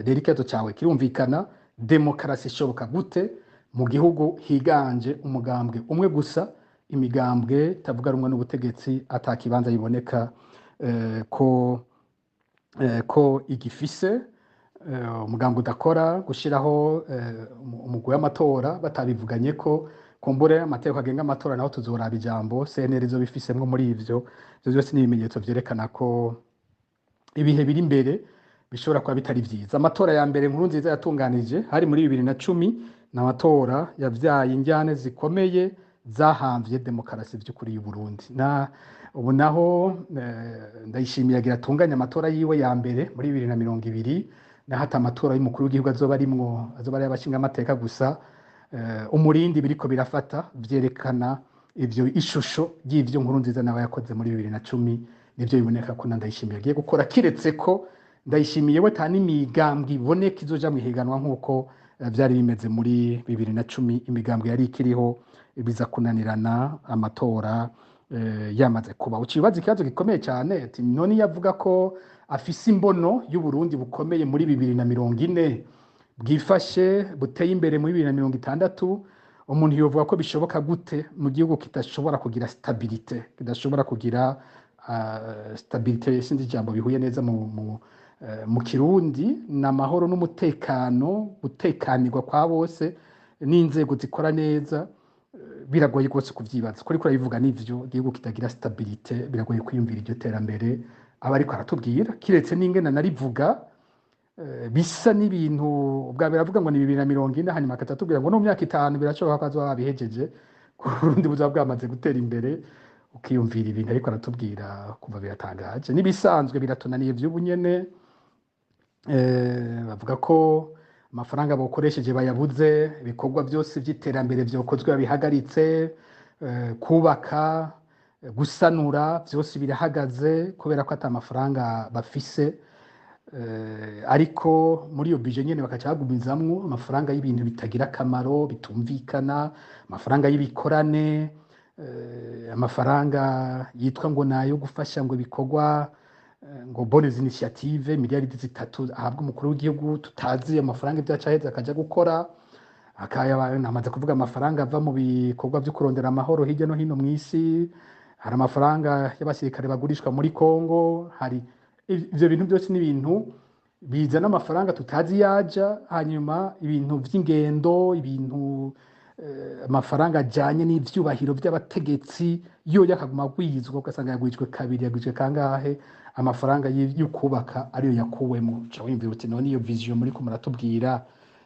Rero ikibazo cyawe kirumvikana: demokarasi ishoboka gute mu gihugu higanje umugambwe umwe gusa, imigambwe itavuga rumwe n'ubutegetsi ata kibanza biboneka ko igifise, umugambwe udakora, gushiraho umugwi w'amatora batabivuganye, ko kumbure amategeko agenga amatora naho tuzoraba ijambo CNL izo bifisemwo muri ivyo. Ivyo byose ni ibimenyetso vyerekana ko ibihe biri imbere bishobora kuba bitari vyiza. Amatora ya mbere Nkurunziza yatunganije hari muri 2010, ni amatora yavyaye injyane zikomeye zahamvye demokarasi vy'ukuri y'u Burundi. Na ubu naho Ndayishimiye agira atunganye amatora yiwe ya mbere muri 2020, naho ata amatora y'umukuru w'igihugu azoba arimwo, azoba ari ay'abashingamateka gusa. Umurindi biriko birafata vyerekana ivyo, ishusho ry'ivyo Nkurunziza nawe yakoze muri 2010 nivyo biboneka ko na Ndayishimiye agiye gukora, kiretse ko Ndayishimiye we ata n'imigambwe iboneka izoja mw'ihiganwa nk'uko vyari bimeze muri 2010. Imigambwe yari ikiriho biza kunanirana amatora yamaze kuba. Uciye ubaza ikibazo gikomeye cyane, ati none iyo avuga ko afise imbono y'Uburundi bukomeye muri 2040, bwifashe, buteye imbere muri 2060, umuntu yovuga ko bishoboka gute mu gihugu kidashobora kugira stabilité, kidashobora kugira stabilité? Sinzi ijambo bihuye neza mu Kirundi, ni amahoro n'umutekano, gutekanirwa kwa bose n'inzego zikora neza. Biragoye rwose kuvyibaza kuri kurabivuga n'ivyo. Igihugu kitagira stabilité, biragoye kwiyumvira iryo terambere aba ariko aratubwira, kiretse n'ingene narivuga bisa n'ibintu ubwa mbere avuga ngo ni 2040, hanyuma akaca atubwira ngo no mu myaka 5 birashoboka ko azoba babihejeje, ko Burundi buzaba bwamaze gutera imbere. Ukiyumvira ibintu ariko aratubwira kumva biratangaje, n'ibisanzwe biratunaniye vy'ubu nyene. Bavuga ko amafaranga bokoresheje bayabuze, ibikorwa byose by'iterambere vyokozwe babihagaritse, kubaka, gusanura, byose birahagaze kubera ko ata mafaranga bafise. Ariko muri iyo budget nyene bakaca bagumizamwo amafaranga y'ibintu bitagira akamaro, bitumvikana, amafaranga y'ibikorane, amafaranga yitwa ngo nayo gufasha ngo ibikorwa, ngo bonnes initiatives, miliyaridi 3 ahabwa umukuru w'igihugu, tutazi amafaranga ibyo aca aheza akaja gukora. Akaya namaze kuvuga amafaranga ava mu bikorwa byo kurondera amahoro hirya no hino mu isi, hari amafaranga y'abasirikare bagurishwa muri Congo, hari ivyo bintu byose ni ibintu bizana amafaranga tutazi yaja. Hanyuma ibintu vy'ingendo, ibintu amafaranga ajanye n'ivyubahiro vy'abategetsi yo yakaguma agwizwa, ugasanga yagwijwe kabiri, yagwijwe kangahe, amafaranga y'ukubaka ariyo yakuwemo. Uca wiyumvira uti none iyo vision muriko muratubwira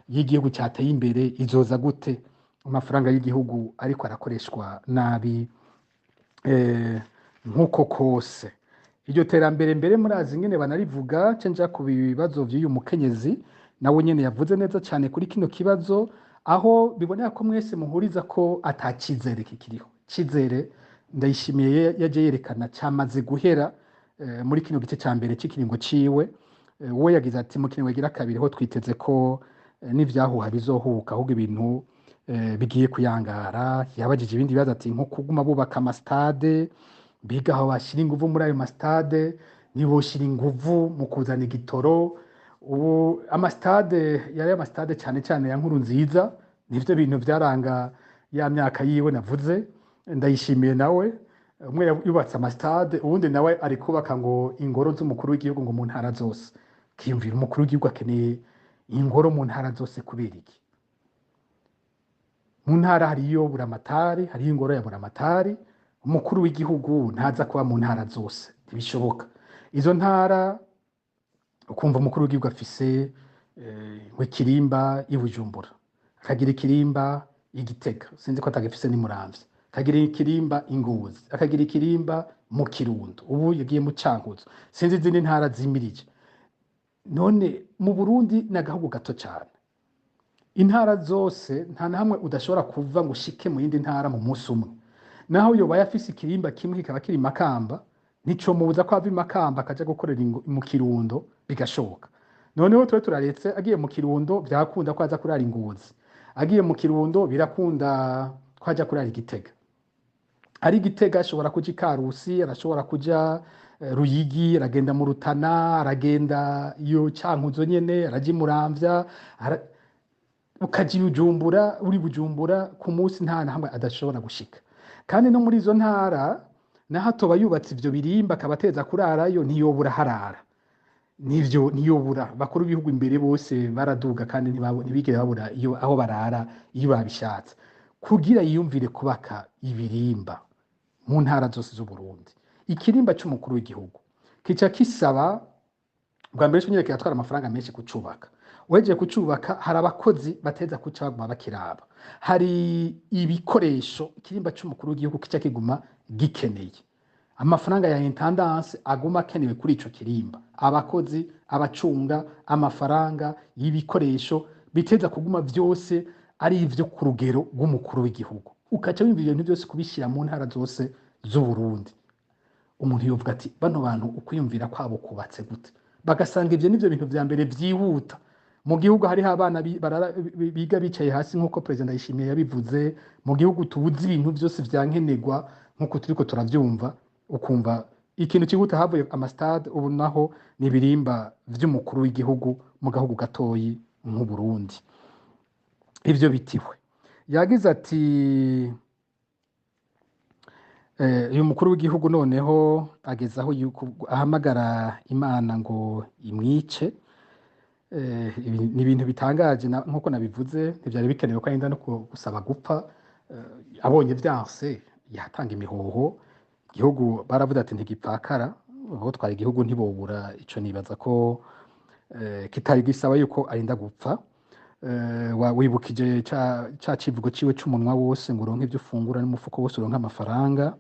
y'igihugu cyateye imbere izoza gute, amafaranga y'igihugu ariko arakoreshwa nabi nk'uko kose? Iryo terambere mbere murazi ingene banarivuga. Ce nja ku bibazo vy'uyu mukenyezi, nawe nyene yavuze neza cyane kuri kino kibazo, aho biboneka ko mwese muhuriza ko ata cizere kikiriho. Cizere Ndayishimiye yaje yerekana cyamaze guhera muri kino gice cya mbere c'ikiringo ciwe. We yagize ati mu kiringo gira kabiri ho twiteze ko n'ivyahuha bizohuka, ahubwo ibintu bigiye kuyangara. Yabajije ibindi bibazo ati nko kuguma bubaka amastade, biga aho bashyira inguvu muri ayo mastade, niboshira inguvu mu kuzana igitoro. Ubu amastade yari amastade cyane cyane ya nkuru nziza, nivyo bintu vyaranga ya myaka yiwe navuze. Ndayishimiye nawe umwe yubatse amastade, uwundi nawe ari kubaka ngo ingoro z'umukuru w'igihugu ngo mu ntara zose. Kiyumvira umukuru w'igihugu akeneye ingoro mu ntara zose kubera iki? Mu ntara hariyo buramatari, hariyo ingoro ya buramatari. Umukuru w'igihugu ntaza kuba mu ntara zose, ntibishoboka. Izo ntara ukumva umukuru w'igihugu afise ngo ikirimba i Bujumbura, akagira ikirimba i Gitega, sinzi ko atagifise n'i Muramvya, akagira ikirimba i Ngozi, akagira ikirimba mu Kirundo, ubu yagiye mu Cankuzo, sinzi izindi ntara zimirije. None mu Burundi ni agahugu gato cyane, intara zose nta na hamwe udashobora kuva ngo ushike mu yindi ntara mu munsi umwe. Naho yobaye afise ikirimba kimwe kikaba kiri i Makamba, nticomubuza ko ava i Makamba akaja gukorera mu Kirundo, bigashoboka. Noneho twe turaretse agiye mu Kirundo byakunda ko aza kurara i Ngozi, agiye mu Kirundo birakunda ko aja kurara i Gitega. Ari Gitega ashobora kuja i Karusi, arashobora kuja Ruyigi, aragenda mu Rutana, aragenda iyo Cankuzo nyene, araja i Muramvya, ukaja i Bujumbura, uri Bujumbura ku munsi nta na hamwe adashobora gushika. Kandi no muri izo ntara naho atoba yubatse ivyo birimba akaba ateza kurarayo, ntiyobura harara, nivyo ntiyobura. Bakuru b'ibihugu imbere bose baraduga kandi ntibigere babura iyo aho barara iyo babishatse. Kugira yiyumvire kubaka ibirimba mu ntara zose z'Uburundi, ikirimba c'umukuru w'igihugu kica kisaba bwa mbere nyine kiratwara amafaranga menshi kucubaka. Uhejeje kucubaka hari abakozi bateza kuca baguma bakiraba, hari ibikoresho ikirimba c'umukuru w'igihugu kica kiguma gikeneye, amafaranga ya intendance aguma akenewe kuri ico kirimba, abakozi, abacunga, amafaranga y'ibikoresho biteza kuguma vyose ari ivyo ku rugero rw'umukuru w'igihugu. Ukaca wumva ibintu byose kubishyira mu ntara zose z'Uburundi, umuntu yovuga ati bano bantu ukwiyumvira kwabo kubatse gute? Bagasanga ivyo nivyo bintu vya mbere vyihuta mu gihugu. Hariho abana biga bicaye hasi nk'uko Perezida Ndayishimiye yabivuze. Mu gihugu tubuze ibintu vyose vyankenerwa nk'uko turiko turavyumva, ukumva ikintu cyihuta havuye amastade, ubu naho ni ibirimba vy'umukuru w'igihugu mu gahugu gatoyi nk'Uburundi. Ivyo bitiwe yagize ati uyu mukuru w'igihugu noneho ageze aho yuko ahamagara Imana ngo imwice. Ibi ni ibintu bitangaje, nkuko nabivuze ntivyari bikenewe ko arinda no gusaba gupfa. Abonye vyanse yatanga imihoho. Igihugu baravuze ati ntigipfakara, abo twara igihugu ntibobura ico. Nibaza ko kitari gisaba yuko arinda gupfa. Wibukije ca civugo ciwe c'umunwa wose ngo uronke ivyo ufungura n'umufuko wose uronke amafaranga.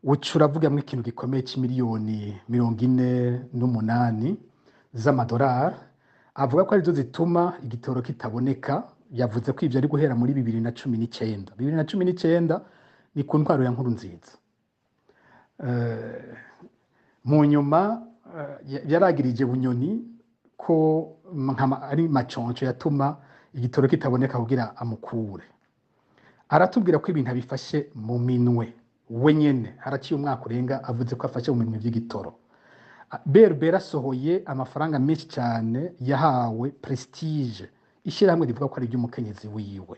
Uca uravugamwo ikintu gikomeye c'imiliyoni 48 z'amadolari, avuga ko arizo zituma igitoro kitaboneka. Yavuze ko ivyo ari guhera muri 2019. 2019 ni ku ntwaro ya Nkurunziza. Mu nyuma yaragirije Bunyoni ko ari maconco yatuma igitoro kitaboneka kugira amukure. Aratubwira ko ibintu abifashe mu minwe we nyene, haraciye umwaka urenga avuze ko afashe mu minwe vy'igitoro. BRB yarasohoye amafaranga menshi cyane yahawe Prestige, ishyirahamwe rivuga ko ari iry'umukenyezi wiwe.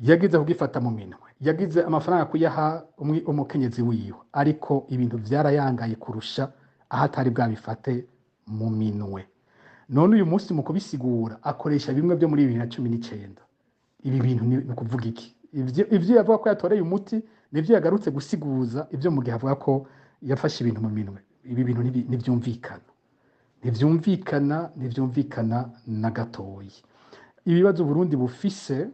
Yagize kugifata mu minwe, yagize amafaranga kuyaha umukenyezi wiwe, ariko ibintu vyarayangaye kurusha aho atari bwabifate mu minwe. None uyu munsi mu kubisigura akoresha bimwe byo muri 2019. Ibi bintu ni ukuvuga iki? Ivyo yavuga ko yatoreye umuti nivyo yagarutse gusiguza ivyo mu gihe avuga ko yafashe ibintu mu minwe. Ibi bintu ntivyumvikana, ntivyumvikana, ntivyumvikana na gatoyi. Ibibazo Burundi bufise,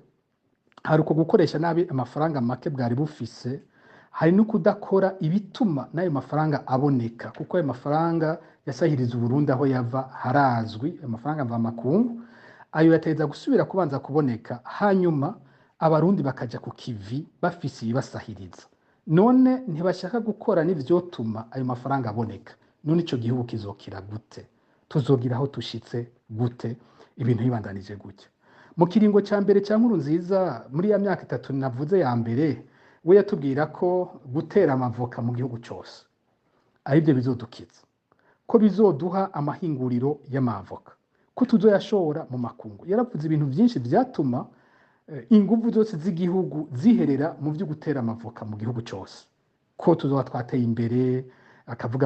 hari uko gukoresha nabi amafaranga make bwari bufise, hari no kudakora ibituma n'ayo mafaranga aboneka, kuko ayo mafaranga yasahiriza Uburundi aho yava harazwi, amafaranga mva makungu ayo yateza gusubira kubanza kuboneka, hanyuma abarundi bakaja ku kivi bafise ibibasahiriza. None ntibashaka gukora n'ivyotuma ayo mafaranga aboneka. None ico gihugu kizokira gute? Tuzogira aho tushitse gute ibintu bibandanije gutya? Mu kiringo ca mbere ca Nkurunziza, muri ya myaka 3 navuze ya mbere, we yatubwira ko gutera amavoka mu gihugu cose arivyo bizodukiza, ko bizoduha amahinguriro y'amavoka, ko tuzoyashora mu makungu. Yaravuze ibintu vyinshi vyatuma inguvu zose z'igihugu ziherera mu vyo gutera amavoka mu gihugu cose, ko tuzoba twateye imbere. Akavuga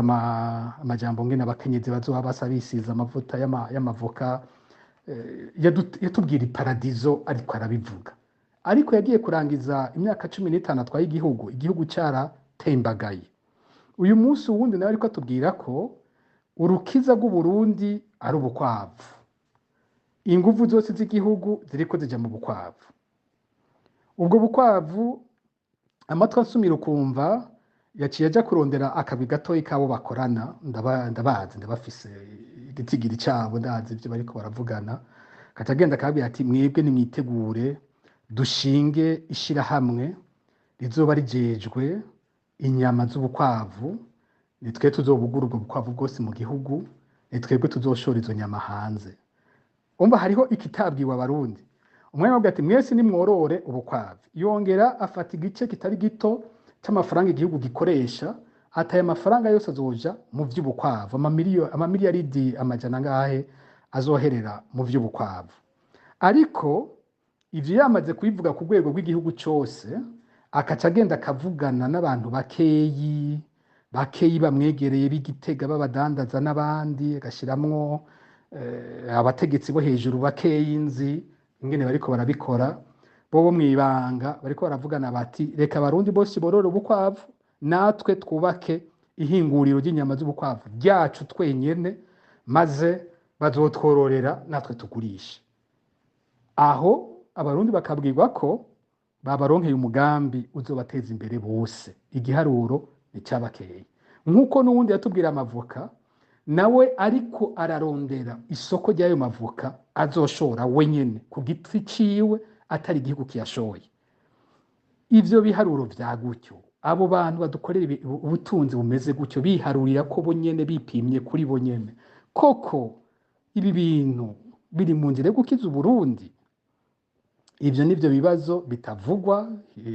amajambo ngene abakenyezi bazoba basa bisize amavuta y'amavoka. Yatubwira iparadizo, ariko arabivuga. Ariko yagiye kurangiza imyaka 15 atwaye igihugu, igihugu caratembagaye. Uyu munsi uwundi nawe ariko atubwira ko urukiza rw'Uburundi ari ubukwavu, inguvu zose z'igihugu ziriko zija mu bukwavu. Ubwo bukwavu amatwi asumira ukumva yaciye aja kurondera akabi gatoyi kabo bakorana. Ndabazi, ndabafise igitigiri cabo, ndazi ivyo bariko baravugana. Kaca agenda akababwira ati: "Mwebwe nimwitegure dushinge ishirahamwe rizoba rijejwe inyama z'ubukwavu, ni twe tuzobugura ubwo bukwavu bwose mu gihugu, ni twebwe tuzoshora izo nyama hanze." Umva, hariho ikitabwiwe Abarundi. Umwanya avuga ati: "Mwese nimworore ubukwavu." Yongera afata igice kitari gito c'amafaranga igihugu gikoresha, ati: "Aya mafaranga yose azoja mu vy'ubukwavu." Amamiliyaridi amajana angahe azoherera mu vy'ubukwavu. Ariko ivyo yamaze kubivuga ku rwego rw'igihugu cose, akaca agenda akavugana n'abantu bakeyi bakeyi bamwegereye b'Igitega, b'abadandaza n'abandi, agashiramwo abategetsi bo hejuru bakeyi. Nzi ingene bariko barabikora bo mw'ibanga, bariko baravugana bati: "Reka Abarundi bose borore ubukwavu, natwe twubake ihinguriro ry'inyama z'ubukwavu ryacu twenyene, maze bazotwororera natwe tugurishe." Aho Abarundi bakabwirwa ko babaronkeye umugambi uzobateza imbere bose. Igiharuro ni cabakeye. Nk'uko n'uwundi yatubwira amavoka, nawe ariko ararondera isoko ry'ayo mavoka azoshora wenyene ku giti ciwe, atari igihugu kiyashoye. Ivyo biharuro vya gutyo, abo bantu badukorera ubutunzi bumeze gutyo, biharurira ko bonyene, bipimye kuri bonyene, koko ibi bintu biri mu nzira yo gukiza Uburundi? Ivyo nivyo bibazo bitavugwa,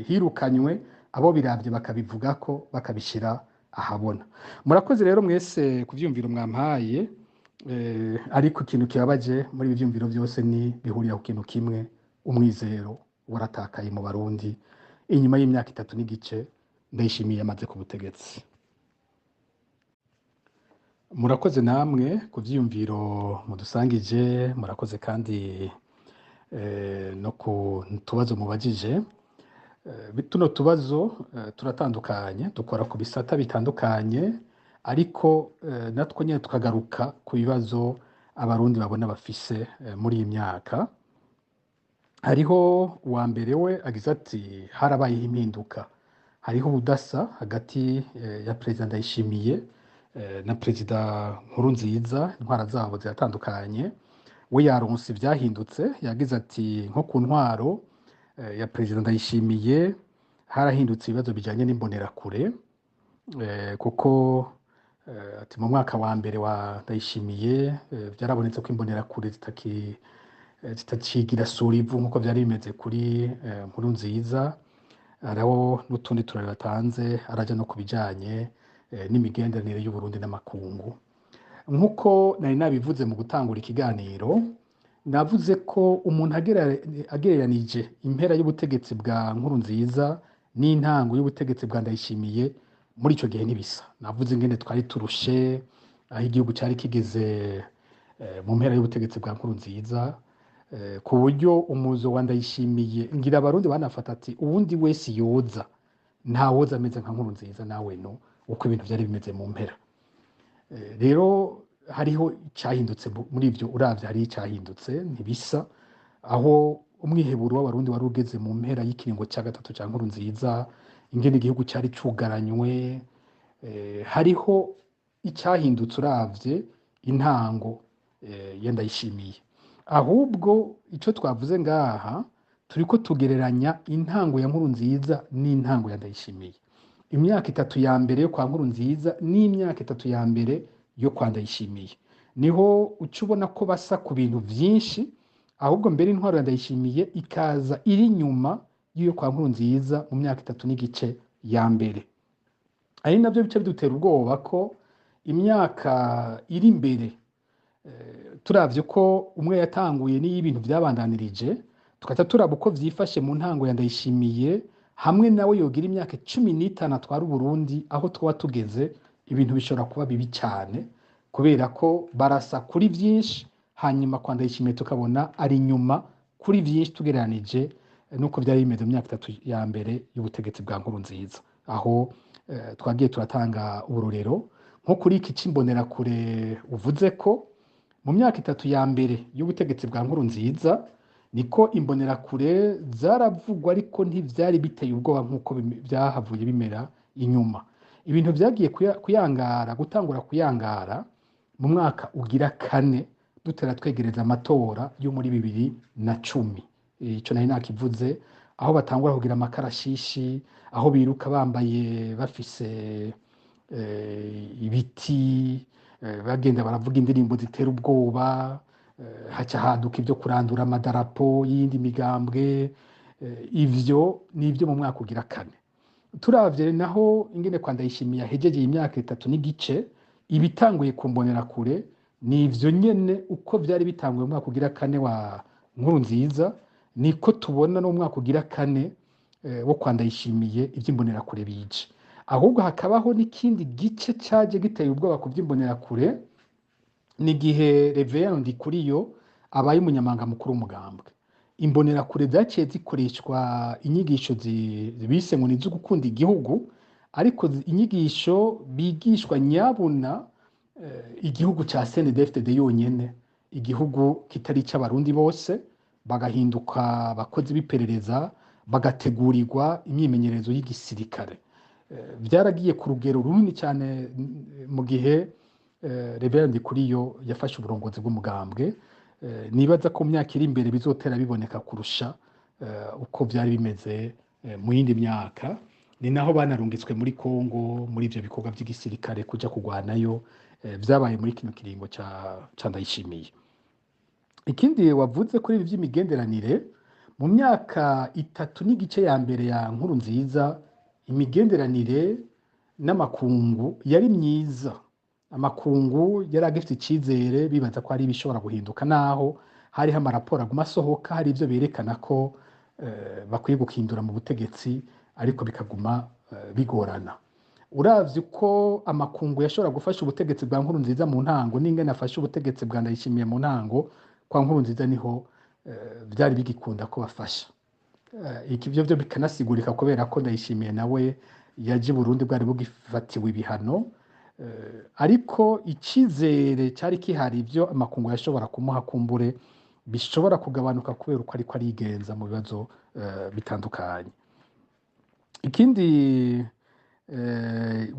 hirukanywe abo biravye bakabivugako, bakabishira ahabona. Murakoze rero mwese ku vyiyumviro mwampaye. Ariko ikintu kibabaje muri ibi vyiyumviro vyose ni bihurira ku kintu kimwe: umwizero waratakaye mu Barundi inyuma y'imyaka 3 n'igice Ndayishimiye amaze ku butegetsi. Murakoze namwe ku vyiyumviro mudusangije, murakoze kandi no ku tubazo mubajije. Tuno tubazo turatandukanye, dukora ku bisata bitandukanye, ariko natwo nyene tukagaruka ku bibazo Abarundi babona bafise muri iyi myaka. Hariho uwa mbere we agize ati: "Harabayeho impinduka, hariho ubudasa hagati ya Perezida Ndayishimiye na Perezida Nkurunziza, intwara zabo ziratandukanye." We yaronse ivyahindutse. Yagize ati: "Nko ku ntwaro ya Perezida Ndayishimiye harahindutse ibibazo bijanye n'imbonerakure, kuko ati mu mwaka wa mbere wa Ndayishimiye vyarabonetse ko imbonerakure zitacigira sura ivu nk'uko vyari bimeze kuri Nkurunziza." Hariho n'utundi turari batanze, araja no ku bijanye n'imigenderanire y'Uburundi n'amakungu. Nk'uko nari nabivuze mu gutangura ikiganiro, navuze ko umuntu agereranije impera y'ubutegetsi bwa Nkurunziza n'intango y'ubutegetsi bwa Ndayishimiye, muri ico gihe ntibisa. Navuze ingene twari turushe, aho igihugu cari kigeze mu mpera y'ubutegetsi bwa Nkurunziza, ku buryo umuzo wa Ndayishimiye ngira Abarundi banafata ati: "Uwundi wese yoza, ntawoza ameze nka Nkurunziza nawe." No uko ibintu vyari bimeze mu mpera. Rero hariho icahindutse muri ivyo. Uravye hariho icahindutse, ntibisa. Aho umwiheburo w'Abarundi wari ugeze mu mpera y'ikiringo ca gatatu ca Nkurunziza, ingene igihugu cari cugaranywe, hariho icahindutse uravye intango ya Ndayishimiye. Ahubwo ico twavuze ngaha, turiko tugereranya intango ya Nkurunziza n'intango ya Ndayishimiye, imyaka 3 ya mbere yo kwa Nkurunziza n'imyaka 3 ya mbere yo kwa Ndayishimiye. Niho uca ubona ko basa ku bintu vyinshi. Ahubwo mbere intwaro ya Ndayishimiye ikaza iri inyuma y'iyo kwa Nkurunziza mu myaka 3.5 ya mbere. Ari navyo bice bidutera ubwoba ko imyaka iri imbere, turavye ko umwe yatanguye n'iyo ibintu vyabandanirije, tugaca turaba uko vyifashe mu ntango ya Ndayishimiye, hamwe nawe yogira imyaka 15 atwara Uburundi, aho twaba tugeze ibintu bishobora kuba bibi cyane, kubera ko barasa kuri vyinshi, hanyuma kwa Ndayishimiye tukabona ari inyuma kuri vyinshi tugereranije nuko vyari bimeze mu myaka 3 ya mbere y'ubutegetsi bwa Nkurunziza. Aho twagiye turatanga uburorero nko kuri iki c'imbonerakure uvuze ko mu myaka 3 ya mbere y'ubutegetsi bwa Nkurunziza niko imbonerakure zaravugwa, ariko ntivyari biteye ubwoba nk'uko vyahavuye bimera inyuma. Ibintu vyagiye kuyangara, gutangura kuyangara mu mwaka ugira 4, dutera twegereza amatora yo muri 2010. Ico nari nakivuze, aho batangura kugira amakarashishi, aho biruka bambaye bafise ibiti, bagenda baravuga indirimbo zitera ubwoba, haca haduka ibyo kurandura amadarapo y'iyindi migambwe. Ivyo ni ibyo mu mwaka ugira 4. Turavye naho ingene kwa Ndayishimiye yahejeje imyaka 3.5, ibitanguye kumbonera kure ni ivyo nyene uko vyari bitanguye mu mwaka ugira 4 wa Nkurunziza, niko tubona no mu mwaka ugira 4 wo kwa Ndayishimiye ivy'imbonerakure bije. Ahubwo hakabaho n'ikindi gice caje giteye ubwoba ku vy'imbonerakure, ni igihe Reverend Ndikuriyo abaye umunyamabanga mukuru w'umugambwe. Imbonerakure zaciye zikoreshwa inyigisho bise ngo ni izo gukunda igihugu, ariko inyigisho bigishwa nyabuna igihugu ca CNDD-FDD yonyene, igihugu kitari ic'abarundi bose, bagahinduka abakozi b'iperereza, bagategurirwa imyimenyerezo y'igisirikare. Vyaragiye ku rugero runini cyane mu gihe Reverend Ndikuriyo yafashe uburongozi bw'umugambwe. Nibaza ko mu myaka iri imbere bizotera biboneka kurusha uko vyari bimeze mu yindi myaka. Ni naho banarungitswe muri Kongo muri ivyo bikorwa vy'igisirikare kuja kurwanayo, vyabaye muri kino kiringo ca Ndayishimiye. Ikindi wavuze kuri ibi vy'imigenderanire, mu myaka 3.5 ya mbere ya Nkurunziza, imigenderanire n'amakungu yari myiza. Amakungu yari agifite icizere, bibaza ko hari ibishobora guhinduka, naho hariho amaraporo aguma asohoka, hari ivyo berekana ko bakwiye guhindura mu butegetsi, ariko bikaguma bigorana. Uravye uko amakungu yashobora gufasha ubutegetsi bwa Nkurunziza mu ntango n'ingene afashe ubutegetsi bwa Ndayishimiye mu ntango, kwa Nkurunziza niho vyari bigikunda ko bafasha. Iki vyo bikanasigurika kubera ko Ndayishimiye nawe yaje Burundi bwari bugifatiwe ibihano, ariko icizere cari kihari ivyo amakungu yashobora kumuha kumbure bishobora kugabanuka kubera uko ariko arigenza mu bibazo bitandukanye. Ikindi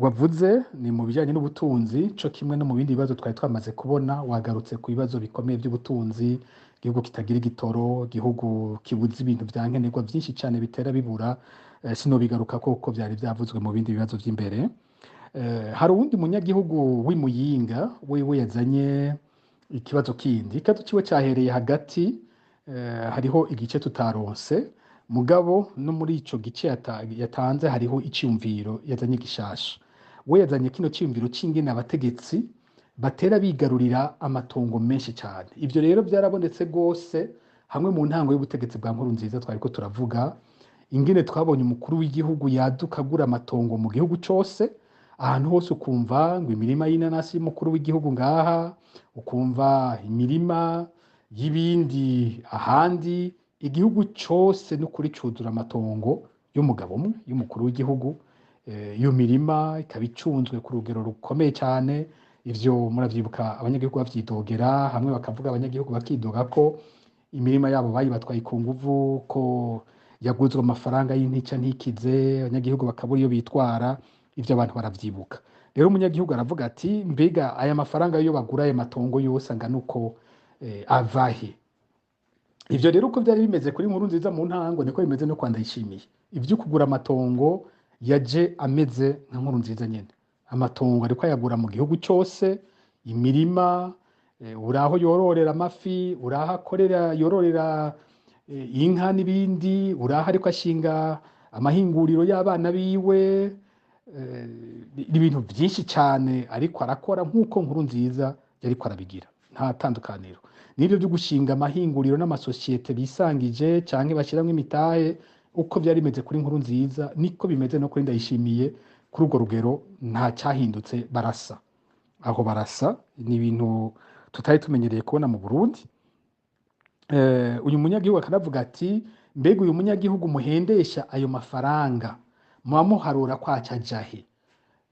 wavuze ni mu bijanye n'ubutunzi, co kimwe no mu bindi bibazo twari twamaze kubona. Wagarutse ku bibazo bikomeye by'ubutunzi, igihugu kitagira igitoro, igihugu kibuze ibintu vya nkenerwa vyinshi cane bitera bibura. Sinobigaruka kuko vyari vyavuzwe mu bindi bibazo vy'imbere. Hari uwundi munyagihugu w'Imuyinga wewe yazanye ikibazo kindi. Ikibazo ciwe cahereye hagati, hariho igice tutaronse, mugabo no muri ico gice yatanze hariho iciyumviro yazanye gishasha. We yazanye kino ciyumviro c'ingene abategetsi batera bigarurira amatongo menshi cyane. Ivyo rero byarabonetse gose hamwe mu ntango y'ubutegetsi bwa Nkurunziza twariko turavuga, ingene twabonye umukuru w'igihugu yaduka agura amatongo mu gihugu cose, ahantu hose ukumva ngo imirima y'inanasi y'umukuru w'igihugu ngaha, ukumva imirima y'ibindi ahandi, igihugu cose n'ukuri cuzura amatongo y'umugabo umwe y'umukuru w'igihugu. Iyo mirima ikaba icunzwe ku rugero rukomeye cyane. Ivyo muravyibuka abanyagihugu bavyidogera, hamwe bakavuga abanyagihugu bakidoga ko imirima yabo bayibatwaye ku nguvu, ko yaguzwe amafaranga y'intica ntikize, abanyagihugu bakabura iyo bitwara. Ivyo abantu baravyibuka. Rero umunyagihugu aravuga ati mbega aya mafaranga yo bagura aya matongo yose angana uko avahe? Ivyo rero uko vyari bimeze kuri Nkurunziza mu ntango niko bimeze no kwa Ndayishimiye. Ivyo kugura amatongo yaje ameze nka Nkurunziza nyene. Amatongo ariko ayagura mu gihugu cose, imirima, Uraho yororera amafi, uraho akorera yororera inka n'ibindi, uraho ariko ashinga amahinguriro y'abana biwe. Ni ibintu byinshi cyane ariko arakora nk'uko Nkurunziza yariko arabigira, nta tandukaniro. N'ibyo byo gushinga amahinguriro n'amasosiyete bisangije canke bashiramwo imitahe, uko byari bimeze kuri Nkurunziza niko bimeze no kuri Ndayishimiye. Kuri urwo rugero nta cyahindutse, barasa aho barasa. Ni ibintu tutari tumenyereye kubona mu Burundi. Uyu munyagihugu akanavuga ati: "Mbega uyu munyagihugu muhendesha ayo mafaranga muba muharura ko aca ajahe?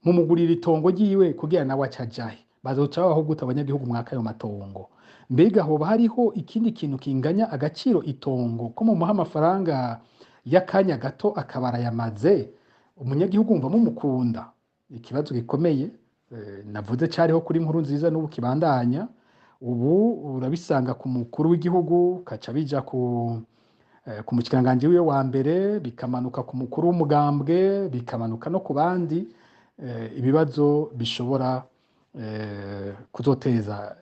Mumugurira itongo ryiwe kugira nawe aca ajahe? Bazoca babaho gute abanyagihugu mwaka ayo matongo? Mbega hoba hariho ikindi kintu kinganya agaciro itongo, ko mumuha amafaranga y'akanya gato akaba arayamaze? Umunyagihugu wumva mumukunda?" Ikibazo gikomeye navuze cariho kuri Nkurunziza n'ubu kibandanya. Ubu urabisanga ku mukuru w'igihugu, kaca bija ku mushikiranganji wiwe wa mbere, bikamanuka ku mukuru w'umugambwe, bikamanuka no ku bandi. Ibibazo bishobora kuzoteza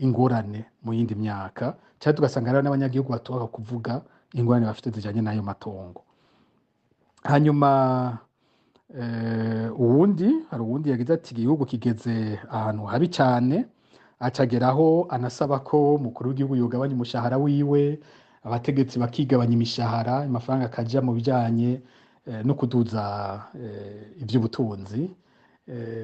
ingorane mu yindi myaka, cyangwa tugasanga rero n'abanyagihugu batoka kuvuga ingorane bafite zijanye n'ayo matongo. Hanyuma uwundi, hari uwundi yagize ati: "Igihugu kigeze ahantu habi cyane." Acageraho anasaba ko umukuru w'igihugu yogabanya umushahara wiwe, abategetsi bakigabanya imishahara, amafaranga akaja mu bijanye no kuduza ivy'ubutunzi.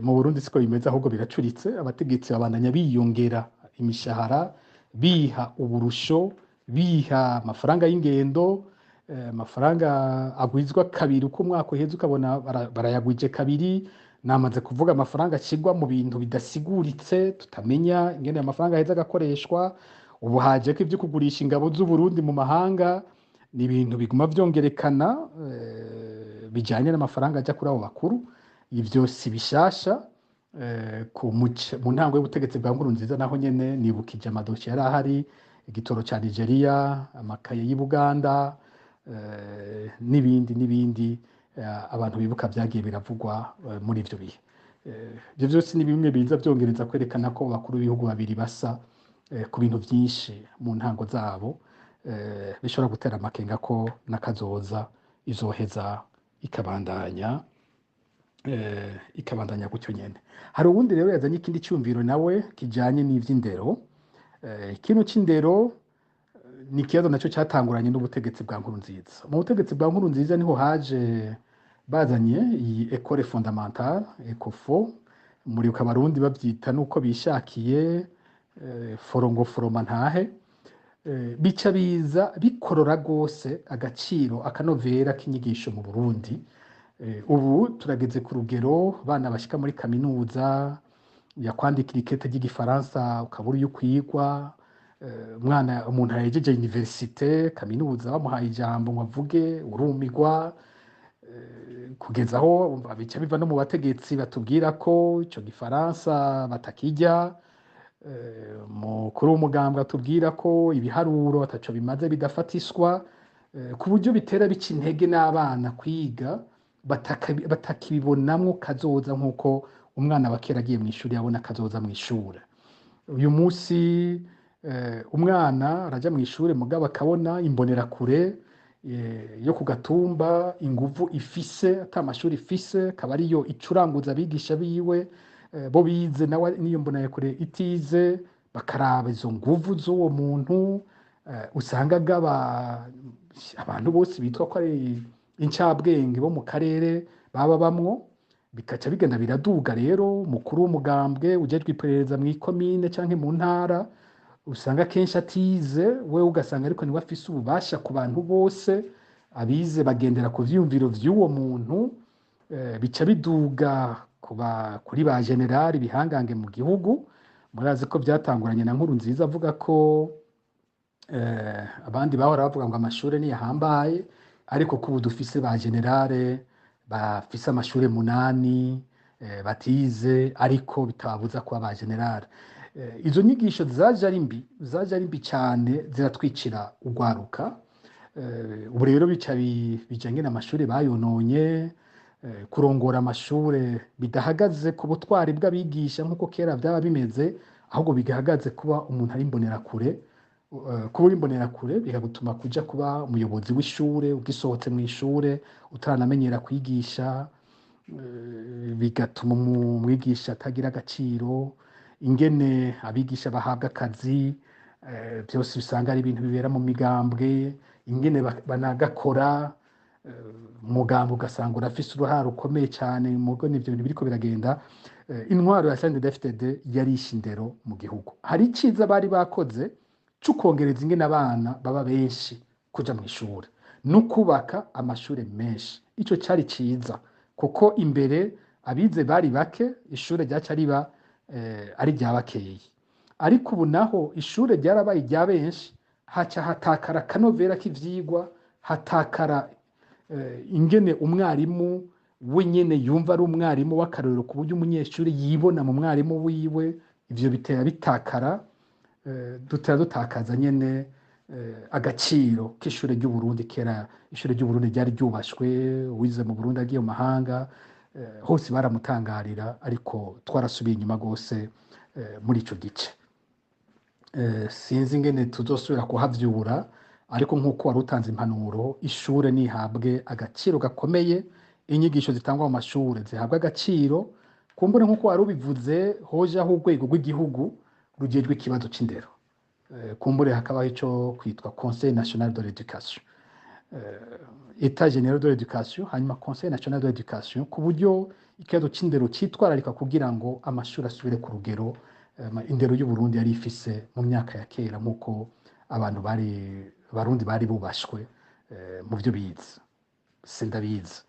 Mu Burundi siko bimeze, ahubwo biracuritse. Abategetsi babandanya biyongera imishahara, biha uburusho, biha amafaranga y'ingendo, amafaranga agwizwa kabiri uko umwaka uheze, ukabona barayagwije kabiri. Namaze kuvuga amafaranga ashyirwa mu bintu bidasiguritse, tutamenya ingene ayo mafaranga aheza agakoreshwa. Ubu haje ko ibyo kugurisha ingabo z'u Burundi mu mahanga, ni ibintu biguma vyongerekana, bijanye n'amafaranga aja kuri abo bakuru. Ivyo si bishasha. Mu ntango y'ubutegetsi bwa Nkurunziza naho nyene nibukije amadosiye yari ahari: igitoro ca Nigeria, amakaye y'i Buganda, n'ibindi n'ibindi. Abantu bibuka vyagiye biravugwa muri ivyo bihe. Ivyo vyose ni bimwe biza vyongereza kwerekana ko abakuru b'ibihugu babiri basa ku bintu vyinshi mu ntango zabo, bishobora gutera amakenga ko n'akazoza izoheza ikabandanya gutyo nyene. Hari uwundi rero yazanye ikindi cyumviro nawe kijanye n'ivy'indero. Ikintu c'indero ni ikibazo nacyo cyatanguranye n'ubutegetsi bwa Nkurunziza. Mu butegetsi bwa Nkurunziza niho haje bazanye iyi école fondamentale, ECOFO. Muribuka Abarundi bavyita nuko bishakiye, forongo foroma ntahe. Bica biza bikorora rwose agaciro, akanovera k'inyigisho mu Burundi. Ubu turageze ku rugero bana bashika muri kaminuza yakwandikira ikete ry'igifaransa ukabura iyo ukwigwa. Umwana, umuntu yahejeje université, kaminuza, bamuhaye ijambo ngo avuge urumigwa. Kugeza aho bica biva no mu bategetsi batubwira ko ico gifaransa batakijya. Mukuru w'umugambwe atubwira ko ibiharuro ataco bimaze, bidafatiswa, ku buryo bitera bica intege n'abana kwiga, batakibibonamwo kazoza nk'uko umwana wa kera agiye mw'ishuri yabona kazoza mw'ishure. Uyu munsi umwana araja mw'ishure, mugabo akabona imbonerakure yo ku gatumba inguvu ifise, ata mashuri ifise, akaba ariyo icuranguza abigisha biwe, bo bize nawe n'iyo mbonerakure itize, bakaraba izo nguvu z'uwo muntu. Usanga agaba abantu bose bitwa ko ari incabwenge bo mu karere baba bamwo, bikaca bigenda biraduga. Rero umukuru w'umugambwe ujejwe iperereza mw'ikomine canke mu ntara, usanga kenshi atize we, ugasanga ariko niwe afise ububasha ku bantu bose, abize bagendera ku vyiyumviro vy'uwo muntu. Bica biduga kuri ba generali bihangange mu gihugu. Murazi ko byatanguranye na Nkurunziza avuga ko abandi bahora bavuga ngo amashure niyahambaye, ariko ko ubu dufise ba generale bafise amashure 8, batize, ariko bitababuza kuba ba generale. Izo nyigisho zaje ari mbi, zaje ari mbi cyane, ziratwicira urwaruka. Ubu rero bica bijanye n'amashure bayononye. Kurongora amashure bidahagaze ku butwari bw'abigisha nk'uko kera byaba bimeze, Ahubwo bigahagaze kuba umuntu ari imbonerakure. Kuba uri imbonerakure bikagutuma kuja kuba umuyobozi w'ishure ugisohotse mu ishure utaranamenyera kwigisha, bigatuma umwigisha atagira agaciro. Ingene abigisha bahabwa akazi, byose usanga ari ibintu bibera mu migambwe, ingene banagakora, umugambwe ugasanga urafise uruhara rukomeye cyane mu bwo ivyo bintu biriko biragenda. Intwaro ya CNDD-FDD yarishe indero mu gihugu. Hari iciza bari bakoze co kongereza ingene abana baba benshi kuja mu ishure no kubaka amashure menshi. Ico cari ciza kuko imbere abize bari bake, ishure ryaca riba ari rya bakeyi. Ariko ubu naho ishure ryarabaye irya benshi, haca hatakara akanovera k'ivyigwa, hatakara ingene umwarimu we nyene yumva ari umwarimu w'akarorero ku buryo umunyeshuri yibona mu mwarimu wiwe. Ivyo bitera bitakara, dutera dutakaza nyene agaciro k'ishure ry'u Burundi. Kera ishure ry'u Burundi ryari ryubashwe, uwize mu Burundi agiye mu mahanga hose baramutangarira, ariko twarasubiye inyuma gose muri ico gice. Sinzi ingene tuzosubira kuhavyura, ariko nk'uko wari utanze impanuro, ishure nihabwe agaciro gakomeye, inyigisho zitangwa mu mashure zihabwe agaciro. Kumbure nk'uko wari ubivuze, hojaho urwego rw'igihugu rujejwe ikibazo c'indero. Kumbure hakabaho ico kwitwa Conseil national de l'éducation, État général de l'éducation, hanyuma Conseil national de l'éducation, ku buryo ikibazo c'indero citwararika kugira ngo amashuri asubire ku rugero indero y'u Burundi yari ifise mu myaka ya kera, nk'uko abantu bari Barundi bari bubashwe mu vyo bize. Sindabizi.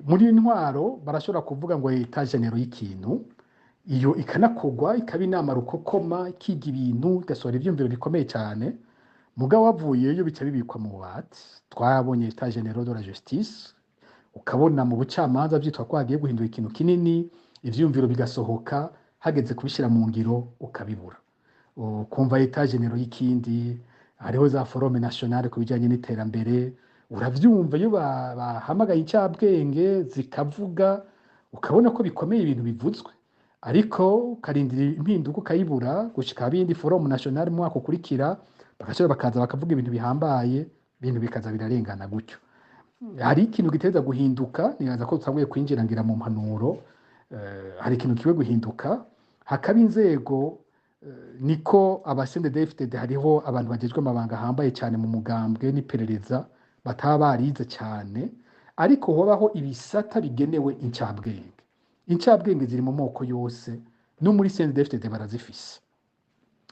Muri intwaro barashobora kuvuga ngo état général y'ikintu, iyo ikanakogwa ikaba inama rukokoma, ikiga ibintu, igasohora ivyumviro bikomeye cyane, mugabo wavuyeyo bica bibikwa mu bubati. Twabonye état général de la justice, ukabona mu bucamanza vyitwa ko hagiye guhindura ikintu kinini, ivyumviro bigasohoka, hageze kubishyira mu ngiro ukabibura. Ukumva état général y'ikindi, hariho za forum nationale ku bijyanye n'iterambere, uravyumva iyo bahamagaye incabwenge zikavuga, ukabona ko bikomeye ibintu bivuzwe, ariko ukarindira impinduka ukayibura gushika bindi forum nationale mu mwaka ukurikira, bagashobora bakaza bakavuga ibintu bihambaye, ibintu bikaza birarengana gutyo. Hari ikintu giteza guhinduka. Nibaza ko dutanguye kwinjira ngira mu mpanuro. Hari ikintu kiwe guhinduka, hakaba inzego, niko aba CNDD-FDD hariho abantu bagejwe amabanga ahambaye cyane mu mugambwe n'iperereza bataba barize cyane, ariko hobaho ibisata bigenewe incabwenge. Incabwenge ziri mu moko yose, no muri CNDD-FDD barazifise.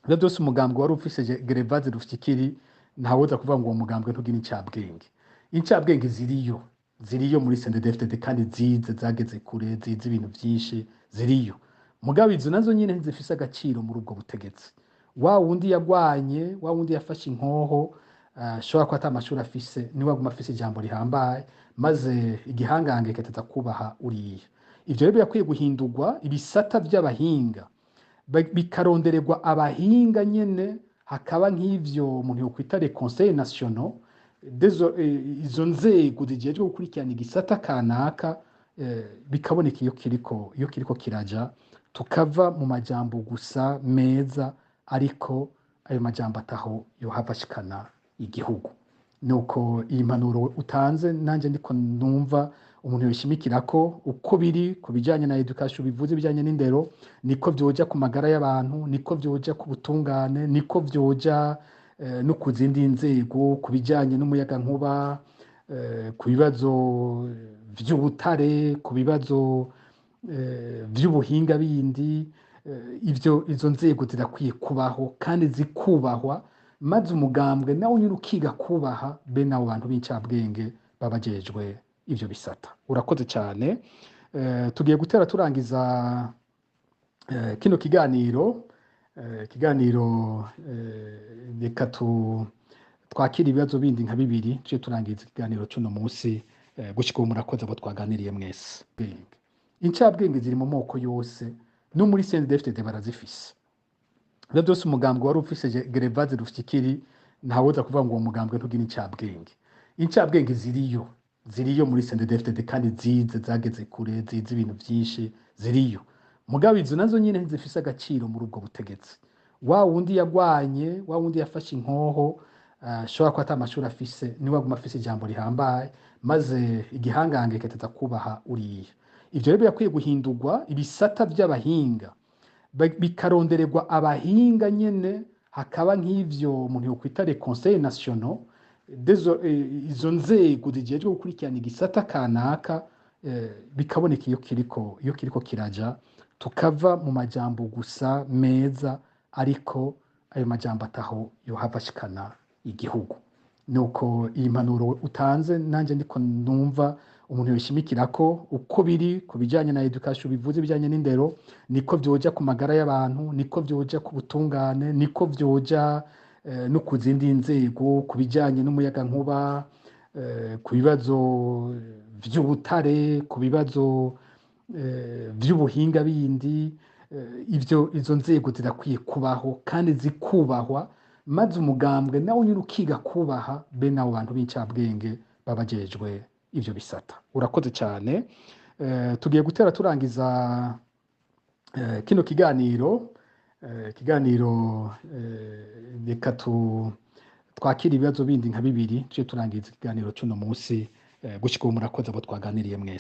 Ivyo byose umugambwe wari ufise Gervaze Rufyikiri, ntawoza kuvuga ngo uwo mugambwe ntugira incabwenge. Incabwenge ziriyo, ziriyo muri CNDD-FDD, kandi zize, zageze kure, zize ibintu vyinshi, ziriyo. Mugabo izo nazo nyene ntizifise agaciro muri ubwo butegetsi. Wa wundi yagwanye, wa wundi yafashe inkoho, ashobora kuba ata amashuri afise, niwe aguma afise ijambo rihambaye, maze igihangange kitaza kubaha uriya. Ivyo rero birakwiye guhindurwa, ibisata vy'abahinga bikarondererwa abahinga nyene, hakaba nk'ivyo umuntu yokwita les conseils nationaux, izo nzego zijejwe gukurikirana igisata kanaka, bikaboneka iyo kiriko kiraja, tukava mu majambo gusa meza, ariko ayo majambo ataho yohava ashikana igihugu. Nuko iyi mpanuro utanze nanje ndiko numva umuntu yoshimikira ko uko biri ku bijanye na education, bivuze ibijanye n'indero, niko vyoja ku magara y'abantu, niko vyoja ku butungane, niko vyoja no ku zindi nzego, ku bijanye n'umuyagankuba, ku bibazo vy'ubutare, ku bibazo vy'ubuhinga bindi. Ivyo izo nzego zirakwiye kubaho kandi zikubahwa, maze umugambwe nawe nyine ukiga kubaha bene abo bantu b'incabwenge babajejwe ivyo bisata. Urakoze cyane. Tugiye gutera turangiza kino kiganiro. Reka twakira ibibazo bindi nka bibiri tuje turangiza ikiganiro cy'uno munsi. Gushika ubu murakoze abo twaganiriye mwese. Incabwenge ziri mu moko yose, no muri CNDD-FDD barazifise. Ivyo byose umugambwe wari ufise Gervaze Rufyikiri, ntawoza kuvuga ngo uwo mugambwe ntugira incabwenge. Incabwenge ziriyo, ziriyo muri CNDD-FDD, kandi zize, zageze kure, zize ibintu vyinshi, ziriyo. Mugabo izo nazo nyene ntizifise agaciro muri ubwo butegetsi. Wa wundi yagwanye, wa wundi yafashe inkoho, ashobora kuba ata mashuri afise, niwe aguma afise ijambo rihambaye, maze igihangange kikateza kubaha uriya. Ivyo rero birakwiye guhindurwa, ibisata vy'abahinga bikarondererwa abahinga nyene, hakaba nk'ivyo umuntu yokwita les conseils nationaux, izo nzego zijejwe gukurikirana igisata kanaka, bikaboneka iyo kiriko kiraja, tukava mu majambo gusa meza, ariko ayo majambo ataho yohava ashikana igihugu. Nuko iyi mpanuro utanze nanje ndiko numva umuntu yoshimikirako uko biri ku bijanye na education, bivuze ibijanye n'indero, niko vyoja ku magara y'abantu, niko vyoja ku butungane, niko vyoja no ku zindi nzego, ku bijanye n'umuyagankuba, ku bibazo vy'ubutare, ku bibazo vy'ubuhinga bindi. Ivyo izo nzego zirakwiye kubaho kandi zikubahwa, maze umugambwe nawe nyine ukiga kubaha bene abo bantu b'incabwenge babajejwe ivyo bisata. Urakoze cyane. Tugiye gutera turangiza kino kiganiro. Reka twakira ibibazo bindi nka bibiri, tuje turangiza ikiganiro c'uno munsi. Gushika ubu murakoze abo twaganiriye mwese.